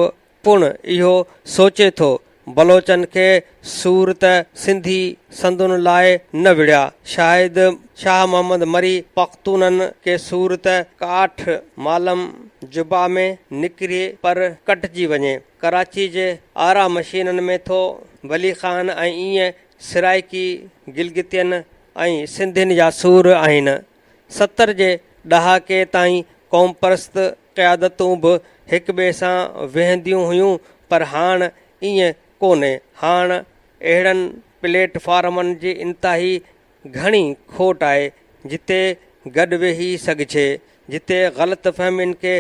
پڻ اهو سوچي ٿو، بلوچن کي سور ته سنڌي سندن لاء نه وڙهيا، شايد شاهه محمد مري پختونن کي سور ته ڪاٺ مالم جبا ۾ نڪري پر ڪٽجي وڃي ڪراچي جي آرا مشينن ۾ ٿو ولي خان ۽ ايئن سرائيڪي گلگتين ۽ سنڌين جا سور آهن. 70 جي ڏهاڪي تائين قومپرست قيادتون به هڪٻئي سان ويهنديون هيون پر هاڻ ائين ڪونهي. هاڻ اهڙن پليٽ فارمن جي انتهائي گهڻي کوٽ آهي جتي گڏ ويهي سگهجي، جتي غلط فهمين کي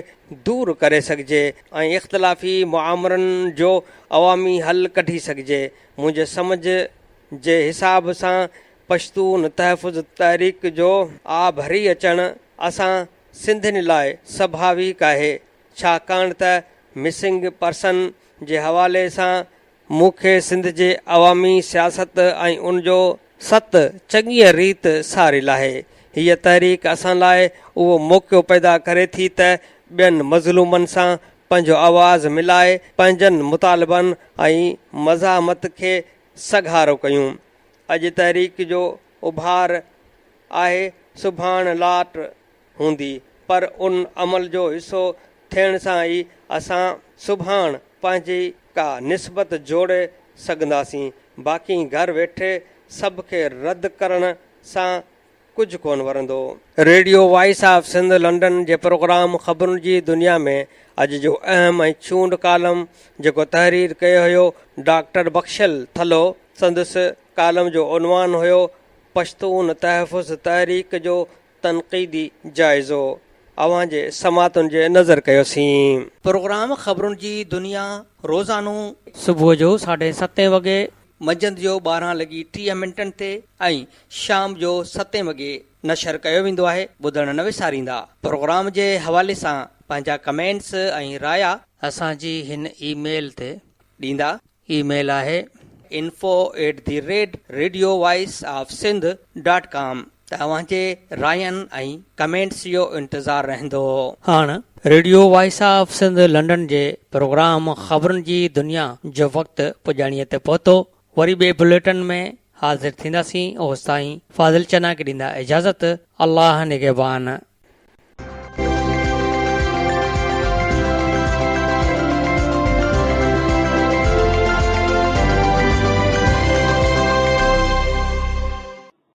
دور ڪري سگهجي ۽ اختلافي مامرن جو عوامي حل ڪڍي سگهجي. منهنجي سمجهه جي حساب سان پشتون تحفظ تحريڪ جو آڀري اچڻ اسان سنڌين لاء سڀاويڪ آهي، ڇاڪاڻ ته مسنگ پرسن جي حوالي سان مون کي سنڌ جي عوامي سياست ۽ ان جو ست چڱيء ريت ساريل آهي. هيء تحريڪ اسان لاء اهو موقعو پيدا ڪري ٿي ته ٻين مظلومن سان پنهنجو آواز ملائي پنهنجن مطالبن ۽ مزاحمت کي سگهارو ڪيون. اڄ تحريڪ جو اڀار آهي، سڀاڻ لاٽ هوندي، پر ان عمل جو حصو ٿيڻ سان ئي اسان سڀاڻ پنهنجي ڪا نسبت جوڙي سگهنداسين، باقي گهر ويٺي سڀ کي رد ڪرڻ سان ڪجهه ڪونه ورندو. Radio voice of Sindh London جي پروگرام خبرن جي دنيا ۾ اڄ جو اهم ۽ چونڊ ڪالم جيڪو تحرير ڪيو هيو ڊاڪٽر بخشل ٿلهو سندس ڪالم جو عنوان هيو پشتون تحفظ تحريڪ جو تنقيدي جائزو اوهان جي سماعتن جي نظر ڪيوسين. پروگرام خبرن جي دنيا روزانو صبح جو ساڍي ستين وڳي، منجهند جو 12 لڳي 30 منٽن تي ۽ شام جو ستين وڳي نشر ڪيو ويندو آهي ٻڌڻ نه وساريندا پروگرام جي حوالي سان پنهنجا ڪمينٽس ۽ رايا اسان جي هن اي ميل تي ڏيندا. اي ميل آهي. Info at the rate radio voice of Sindh dot com ته اوهان جي راين ۽ ڪمينٽس جو انتظار رهندو. هاڻ radio voice of Sindh London جي پروگرام خبرن جي دنيا جو وقت پڄاڻيء تي پهتو. وري ٻئي بليٽن ۾ حاضر ٿينداسين اوستائين فاضل چنا کي ڏيندا اجازت الله نگهبان.